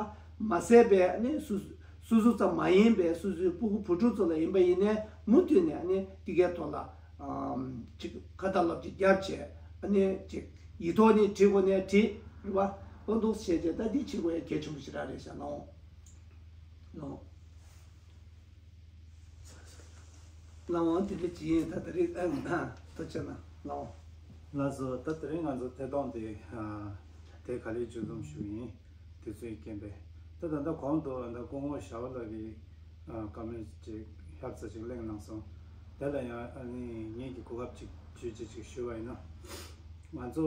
མ་ཟད་པའི་ཨ་ནི་སུ་སུ་སུ་ཙམ་མ་ཡིན་པའི་སུ་སུའི་སྤུ་གུ་བུ་ཕྲུག་ཚོ་ལ་ཡིན་པ་ཡིན་ནའི་མུ་མཐུད་ནས་ཨ་ནི་འདི་གའི་ཐོག་ལ་ཨམ་ཅིག་ཁ་ཏ་ལོབ་ཅིག་བརྒྱབ་བྱས། ཨ་ནི་ཅིག་ཡིག་ཐོག་ནས་བྲིས་དགོས་ནའི་བྲིས། རེད་བ། འོ་འདུག་བྱས་བྱས། ད་འདི་བྱེད་དགོས་ཡ་གལ་ཆེན་པོ་ཞེ་དྲག་རེད་ཤག་ལོ། ལོ། ལགས་འོང་། དེ་འདྲ་ཅིག་ཡིན། ད་དེ་རིང་ཨ་ཐུགས་རྗེ་གནང་། ལགས་འོང་། ལགས་སོ། ད་དེ་རིང་ང་ཚོ་ཐད་གཏོང་དེ་ཨ་དེ་ག་ལེར་མཇུག་བསྡོམས་ཞུ་ཡིན། དུས་ཚོད་རྐྱེན་པས། ད་ད་ལྟ་གོང་དུ་ཨ་ད་སྐུ་ངོ་ཞྭ་བོ་ལགས་ཀྱིས་ཨ་བཀའ་མོལ་ཅིག་ཧྲབ་ཙམ་ཅིག་གླེང་གནང་སོང་། དེ་ལ་ཡང་ཨ་ནི་ངེད་ཀྱིས་གོ་སྐབས་ཅིག་བརྗོད་ཅིག་ཅིག་ཞུ་བ་ཡིན་ན། ང་ཚོ་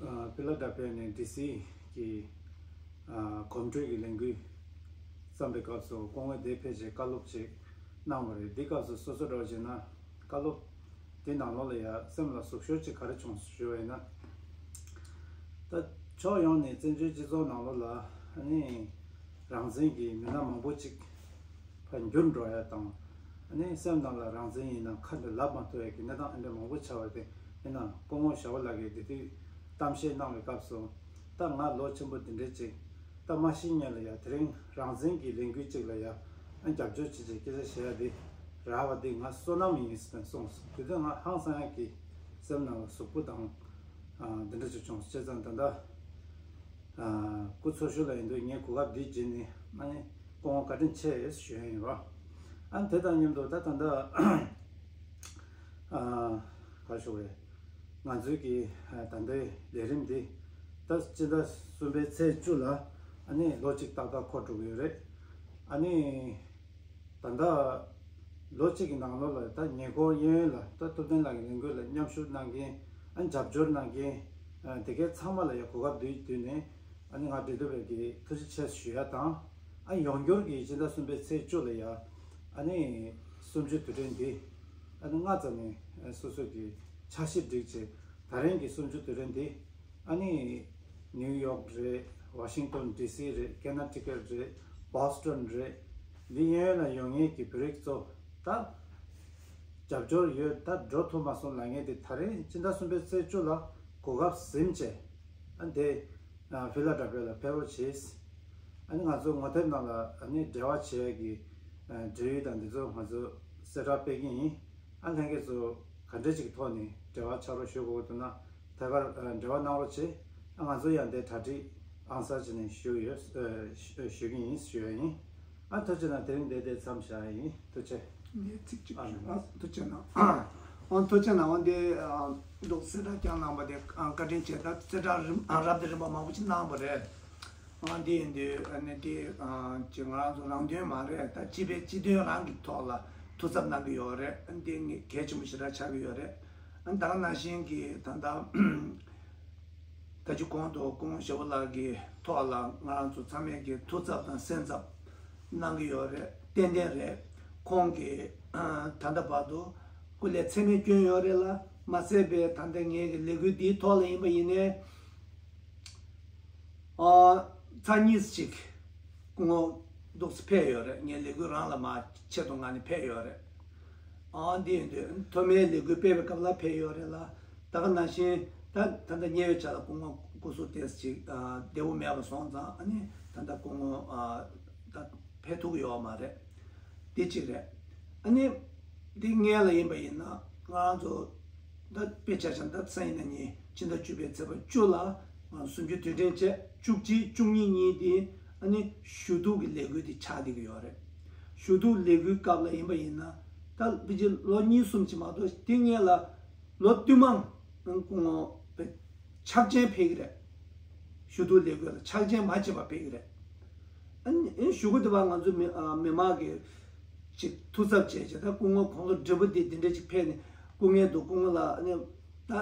ཨ་ཕི་ལ་ཌེལ་ཕི་ཡ་ནས་ཌི་སི་གི་ཨ་གོམ་བགྲོད་ཀྱི་ལས་འགུལ་བརྩམས་པའི་སྐབས་སུ་སྐུ་ངོ་དེ་ཕལ་ཆེར་བཀའ་སློབ་ཅིག་གནང་བ་རེད། འདི་སྐབས་སུ་སོ་སོ་འདྲ་བོ་བྱས་ན་བཀའ་སློབ་དེ་ནང་ལོགས་ལ་ཡ་སེམས་ལ་ཟུག་ཤོས་ཅིག་ག་རེ་བྱུང་སོང་ཞུ་བ་ཡིན་ན། ད་ཕྱོགས་ཡོངས་ནས་བཙན་བྱོལ་སྤྱི་ཚོགས་ནང་ལོགས་ལ་ཨ་ནི་རང་བཙན་གྱི་མི་སྣ་མང་པོ་ཅིག་ཕར་འགྱུར་འགྲོ་ཡ་དང་། ཨ་ནི་སེམས་ནང་ལ་རང་བཙན་ཡིན་ན་ཁ་ནས་ལབ་མ་ཐུབ་ཡ་གི་གནས་སྟངས་ཨ་འདྲ་མང་པོ་ཆགས་པ་དེ་ཡིན་ན། སྐུ་ངོ་ཞྭ་བོ་ལགས་ཀྱིས་དེ་དུས་གཏམ་བཤད་གནང་བའི་སྐབས་སུ། ད་ང་ལོ་ཆེན་པོ་དེ་འདྲས་ཅིག་ད་མ་ཤི་སྔོན་ལ་ཡ་དེ་རིང་རང་བཙན་གྱི་ལས་འགུལ་ཅིག་ལ་ཡ་ཨ་རྒྱབ་སྐྱོར་བྱེད་ཅེས་སྐད་ཆ་བཤད་ཡ་དེ་རག་པ་དེ་ང་བསོད་ནམས་ཡིན་ཟེར་གསུངས་སོང་། དེ་དུས་ང་ཧང་སང་ཡ་གི་སེམས་ནང་ལ་ཟུག་པོ་དང་ཨ་འདི་འདྲ་ཅིག་བྱུང་སོང་། བྱས་ཙང་ད་ལྟ་ཨ་སྐུ་འཚོ་བཞུགས་ལ་ཡིན་དུས་ངས་གོ་སྐབས་འདི་བརྒྱུད་ནས་ཨ་ནི་སྐུ་ངོ་བཀའ་དྲིན་ཆེ་ཞུ་ཡ་ཡིན་རོ། ཨ་དེ་དང་མཉམ་དུ་ད་ད་ལྟ་ཨ་ག་ཞུ་བས། ང་ཚོའི་གི་ཨ་ད་ལྟའི་ལས་རིམ་འདི་ད་སྤྱི་ཟླ་གསུམ་པའི་ཚེས་བཅུ་ལ་ཨ་ནི་ལོ་གཅིག་ཏག་ཏག་འཁོར་འགྲོ་གི་ཡོད་རེད། ཨ་ནི་ད་ལྟ་ལོ་གཅིག་གི་ནང་ལོགས་ལ་ད་ཉེ་འཁོར་གཡས་གཡོན་ལ་ད་ཐུབ་བསྟན་ལགས་ཀྱི་ལས་འགུལ་ལ་མཉམ་ཞུགས་གནང་མཁན། ཨ་རྒྱབ་སྐྱོར་གནང་མཁན། ཨ་དེ་གའི་ཚང་མ་ལ་ཡང་གོ་སྐབས་འདི་བརྒྱུད་ནས་ཨ་ནི་ང་འབྲེལ་གཏུག་པའི་གི་ཐུགས་རྗེ་ཆེ་ཞུ་ཡ་དང་། ཨ་ཡོང་འབྱོར་གྱི་སྤྱི་ཟླ་གསུམ་པའི་ཚེས་བཅུ་ལ་ཡ་ཨ་ནི་གསུམ་བཅུའི་དུས་དྲན་འདི་ཨ་ནི་སྔ་ཙམ་ནས་སོ་སོ་གི་འཆར་གཞི་བསྒྲིགས་བྱས། ད་རིང་གི་གསུམ་བཅུའི་དུས་དྲན་འདི་ཨ་ནི་ནིའུ་ཡོག་རེད། ཝ་ཤིང་ཏོན་ཌི་སི་རེད། ཀེ་ན་ཊི་ཀེཊ་རེད། བྷོ་སི་ཊོན་རེད། འདི་གཡས་གཡོན་ལ་ཡོད་མཁན་གྱི་བོད་རིགས་ཚོ་ད་རྒྱབ་སྐྱོར་ཡོད། ད་འགྲོ་ཐུབ་མ་སོང་ལབ་མཁན་དེ་ད་རིང་སྤྱི་ཟླ་གསུམ་པའི་ཚེས་བཅུ་ལ་གོ་སྐབས་ཟིན་བྱས། ཨ་འདི་ཨ་ཕི་ལ་ཌེལ་ཕི་ཡ་ལ་ཕེབས་རོགས་བྱེད། ཨ་ནི་ང་ཚོ་ངོ་དེབ་ནང་ལ་ཨ་ནི་འབྲེལ་བ་བྱེད་ཡ་གི་ཨ་འབྲེལ་ཡོད་དང་འདི་ཚོ་ང་ཚོ་གསལ་བསྒྲགས་སྤེལ་གྱི་ཡིན། ཨ་ལྷན་རྒྱས་ཚོ་ག་འདྲ་ཅིག་གི་ཐོག་ནས་འབྲེལ་བ་ཆགས་རོགས་ཞུ་དགོས་འདུག་ན་ཐད་ཀར་ཨ་འབྲེལ་བ་གནང་རོགས་བྱེད། ཨ་ང་ཚོ་ཡང་དེ་གྲ་སྒྲིག་ཨང་གསར་བྱས་ནས་ཞུ་ཡོད། ཨ་ཞུ་ཞུ་གི་ཡིན་ཞུ་ཡ་ཡིན། ཨ་ཐུགས་རྗེ་གནང་། དེ་རིང་འདི་འདིར་མཚམས་བཞག་ཡ་ཡིན། ཐུགས་རྗེ། ངས་ཚིག་གཅིག་ཨ་ཞུ། ཨ་ཐུགས་རྗེ་གནང་། ཨ་ཐུགས་རྗེ་གནང་། འོ་འདི་ཨ་འདུག་གསལ་བསྒྲགས་བསྐྱངས་གནང་བ་དེ་ཨ་བཀའ་དྲིན་ཆེ། ད་གསལ་བསྒྲགས་རིམ་ཨ་རབ་དང་རིམ་པ་མང་པོ་ཅིག་གནང་བ་རེད། ཨ་འདི་ཡིན་དུས་ཨ་ནི་འདི་ཨ་ཅིག་ང་རང་ཚོ་རང་དོན་མ་རེད། ད་སྤྱི་པའི་སྤྱི་དོན་རང་གི་ཐོག་ལ་ཐུགས་འཚབ་གནང་གི་ཡོད་རེད། ཨ་འདི་ངས་གལ་ཆེན་པོ་ཞེ་དྲག་ཆགས་ཀྱི་ཡོད་རེད། ཨ་ད་ག་ནང་བཞིན་གྱི་ད་ལྟ་ད་ཅི་གོང་དུ་སྐུ་ངོ་ཞྭ་བོ་ལགས་ཀྱི་ཐོག་ལ་ང་རང་ཚོ་ཚང་མས་ཀྱི་ཐུགས་འཚབ་དང་སེམས་འཚབ་གནང་གི་ཡོད་རེད། ཏན་ཏན་རེད། ཁོང་གིས་ཨ་ད་ལྟ་བར་དུ་སྐུ་ལས་ཚད་མེད་བསྐྱོན་ཡོད་རེད་ལ། མ་ཟད་པའི་ད་ལྟ་ངེད་ཀྱི་ལས་འགུལ་འདིའི་ཐོག་ལ་ཡིན་པ་ཡིན་ནའི། ཨ་ཚར་གཉིས་ཤིག་སྐུ་ངོ་འདུག་སེ་ཕེབས་ཡོད་རེད། ངའི་ལས་འགུལ་རང་ལ་མར་ཆེད་དུ་མངགས་ནས་ཕེབས་ཡོད་རེད། ཨ་འདི་ཡིན་དུས་ཐོག་མའི་ལས་འགུལ་སྤེལ་བའི་སྐབས་ལ་ཕེབས་ཡོད་རེད་ལ། ད་ག་ནང་བཞིན་ད་ད་ལྟ་ཉེ་བའི་ཆར་ལ་སྐུ་ངོ་སྐུ་གཟུགས་ཏོག་ཙམ་ཅིག་ཨ་བདེ་པོ་མེད་པ་སོང་ཙང་། ཨ་ནི་ད་ལྟ་སྐུ་ངོ་ཨ་ད་ཕེབས་ཐུབ་ཀྱི་ཡོད་མ་རེད། འདི་གཅིག་རེད། ཨ་ནི་འདི་སྔོན་ལ་ཡིན་པ་ཡིན་ན་ང་རང་ཚོ་ད་དཔེ་ཆ་བཞག་ན་ད་སང་ཉིན་གནངས་ཉིན་ཕྱི་ཟླ་བཅུ་པའི་ཚེས་པ་བཅུ་ལ་ང་གསུམ་བཅུའི་དུས་དྲན་བྱས། བཅུ་གཅིག་བཅུ་གཉིས་གཉིས་དེ་ཨ་ནི་ཞུ་གཏུག་གི་ལས་འགུལ་དེ་ཆགས་བསྡད་ཀྱི་ཡོད་རེད། ཞུ་གཏུག་ལས་འགུལ་སྐབས་ལ་ཡིན་པ་ཡིན་ན་ད་ཕལ་ཆེར་ལོ་གཉིས་གསུམ་ཅིག་མ་གཏོགས་དེ་སྔོན་ལ་ལོ་བསྟུད་མར་སྐུ་ངོ་ཕེབས། ཕྱག་ཆེན་ཕེབས་ཀྱི་རེད། ཞུ་གཏུག་ལས་འགུལ་ལ་ཕྱག་ཆེན་མ་བྱེད་པ་ཕེབས་ཀྱི་རེད། ཨ་ནི་ཨེ་ཞུ་སྒོ་དེ་བར་ང་ཚོ་མི་ཨ་མི་མང་གིས་ཅིག་ཐུགས་འཚབ་བྱས་བྱས། ད་སྐུ་ངོ་དགུང་ལོ་བགྲེས་པོ་འདི་འདི་འདྲ་ཅིག་ཕེབས་ནས་སྐུ་ངལ་འདུག་སྐུ་ངོ་ལ་ཨ་ནི་ད་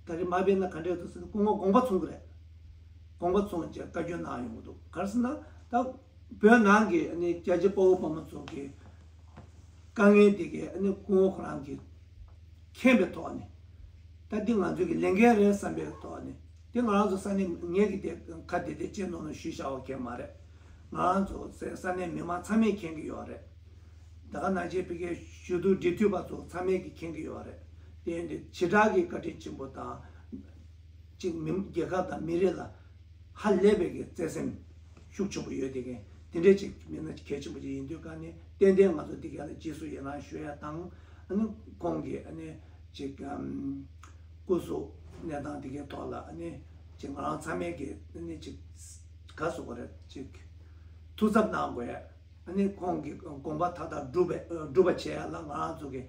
ད་རེས་མ་ཕེབས་ན་ག་འདྲས་འདུག་ཟེར་ན། སྐུ་ངོ་དགོངས་པ་ཚོམ་གྱི་རེད། དགོངས་པ་ཚོམ་བྱས་བཀའ་བཀྱོན་གནང་ཡོང་གི་འདུག་ག་རེ་ཟེར་ན་ད། བོད་ནང་གི་ཨ་ནི་རྒྱ་ཆེ་དཔའ་བོ་དཔའ་མོ་ཚོ་གི་དཀའ་ངལ་འདི་གའི་ཨ་ནི་སྐུ་ངོ་ཁོ་རང་གིས་མཁྱེན་པའི་ཐོག་ནས། ད་འདི་ང་ཚོ་གི་ལས་འགན་རེད་བསམ་པའི་ཐོག་ནས། འདི་ང་རང་ཚོ་ས་གནས། ངས་ཀྱི་དེ་ཁ་བདེ་བདེ་ཅན་ནོར་ནོར་ཞུས་བཞག་པ་གང་ཡང་མ་རེད། ང་རང་ཚོ་ས་གནས་མི་མང་ཚང་མས་མཁྱེན་གྱི་ཡོད་རེད། ད་ག་ནང་བཞིན་ཕ་གིའི་ཞུ་གཏུག་འབྲེལ་མཐུད་པ་ཚོ་ཚང་མས་ཀྱིས་མཁྱེན་གྱི་ཡོད་རེད། དེ་ཡིན་དུས་ཞེ་དྲག་གི་བཀའ་དྲིན་ཆེན་པོ་དང་། ཅིག་མི་རྒྱལ་ཁབ་དང་མི་རིགས་ལ་ཧ་ལས་པའི་གི་བརྩེ་སེམས་ཤུགས་ཆེན་པོ་ཡོད་དེ་གི་དེ་འདྲའི་ཅིག་མི་སྣ་གལ་ཆེན་པོ་ཅིག་ཡིན་དུས་ཀ་ནས་ཏན་ཏན་ང་ཚོ་འདི་ག་ལ་རྗེས་སུ་ཡི་རང་ཞུ་ཡ་དང་ཨ་ནི་ཁོང་གི་ཨ་ནི་ཅིག་ཨམ་སྐུ་གཟུགས་གནས་སྟངས་འདི་གའི་ཐོག་ལ་ཨ་ནི་ཅིག་ང་རང་ཚང་མས་གི་ཨ་ནི་ཅིག་ག་ཟེར་དགོས་རེད། ཅིག་ཐུགས་འཚབ་གནང་དགོས། ཨ་ནི་ཁོང་གི་དགོངས་པ་མཐའ་དག་སྒྲུབ་པ་སྒྲུབ་པ་བྱེད་ཡ་ལ་ང་རང་ཚོ་གི་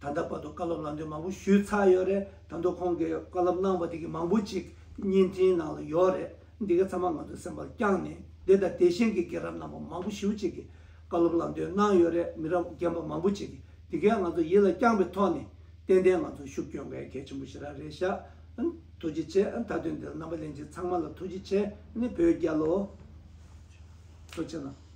ད་ལྟ་བར་དུ་བཀའ་སློབ་ལམ་སྟོན་མང་པོ་ཞུས་ཚར་ཡོད་རེད། ད་དུང་ཁོང་གིས་བཀའ་སློབ་གནང་བ་དེ་གི་མང་པོ་ཅིག་བརྙན་འཕྲིན་ནང་ལ་ཡོད་རེད། འདི་ག་ཚང་མ་ང་ཚོ་སེམས་པར་བཅངས་ནས་དེ་དང་དེ་བཞིན་གྱི་རྒན་རབས་རྣམ་པ་མང་པོ་ཞེ་པོ་ཅིག་གིས་བཀའ་སློབ་ལམ་སྟོན་གནང་ཡོད་རེད། མི་རབས་རྒན་པ་མང་པོ་ཅིག་གིས་དེ་གས་ང་ཚོ་ཡིད་ལ་བཅངས་པའི་ཐོག་ནས་ཏན་ཏན་ང་ཚོ་ཤུགས་སྐྱོན་དགོས་གལ་ཆེན་པོ་ཞེ་དྲག་རེད་ཤག་ཨ་ཐུགས་རྗེ་ཆེ། ཨ་མཐའ་དོན་འདིར་རྣམ་པ་ལྷན་རྒྱས་ཚང་མ་ལ་ཐུགས་རྗེ་ཆེ། ཨ་ནི་བོད་རྒྱལ་ལོ། ཐུགས་རྗེ་གནང་།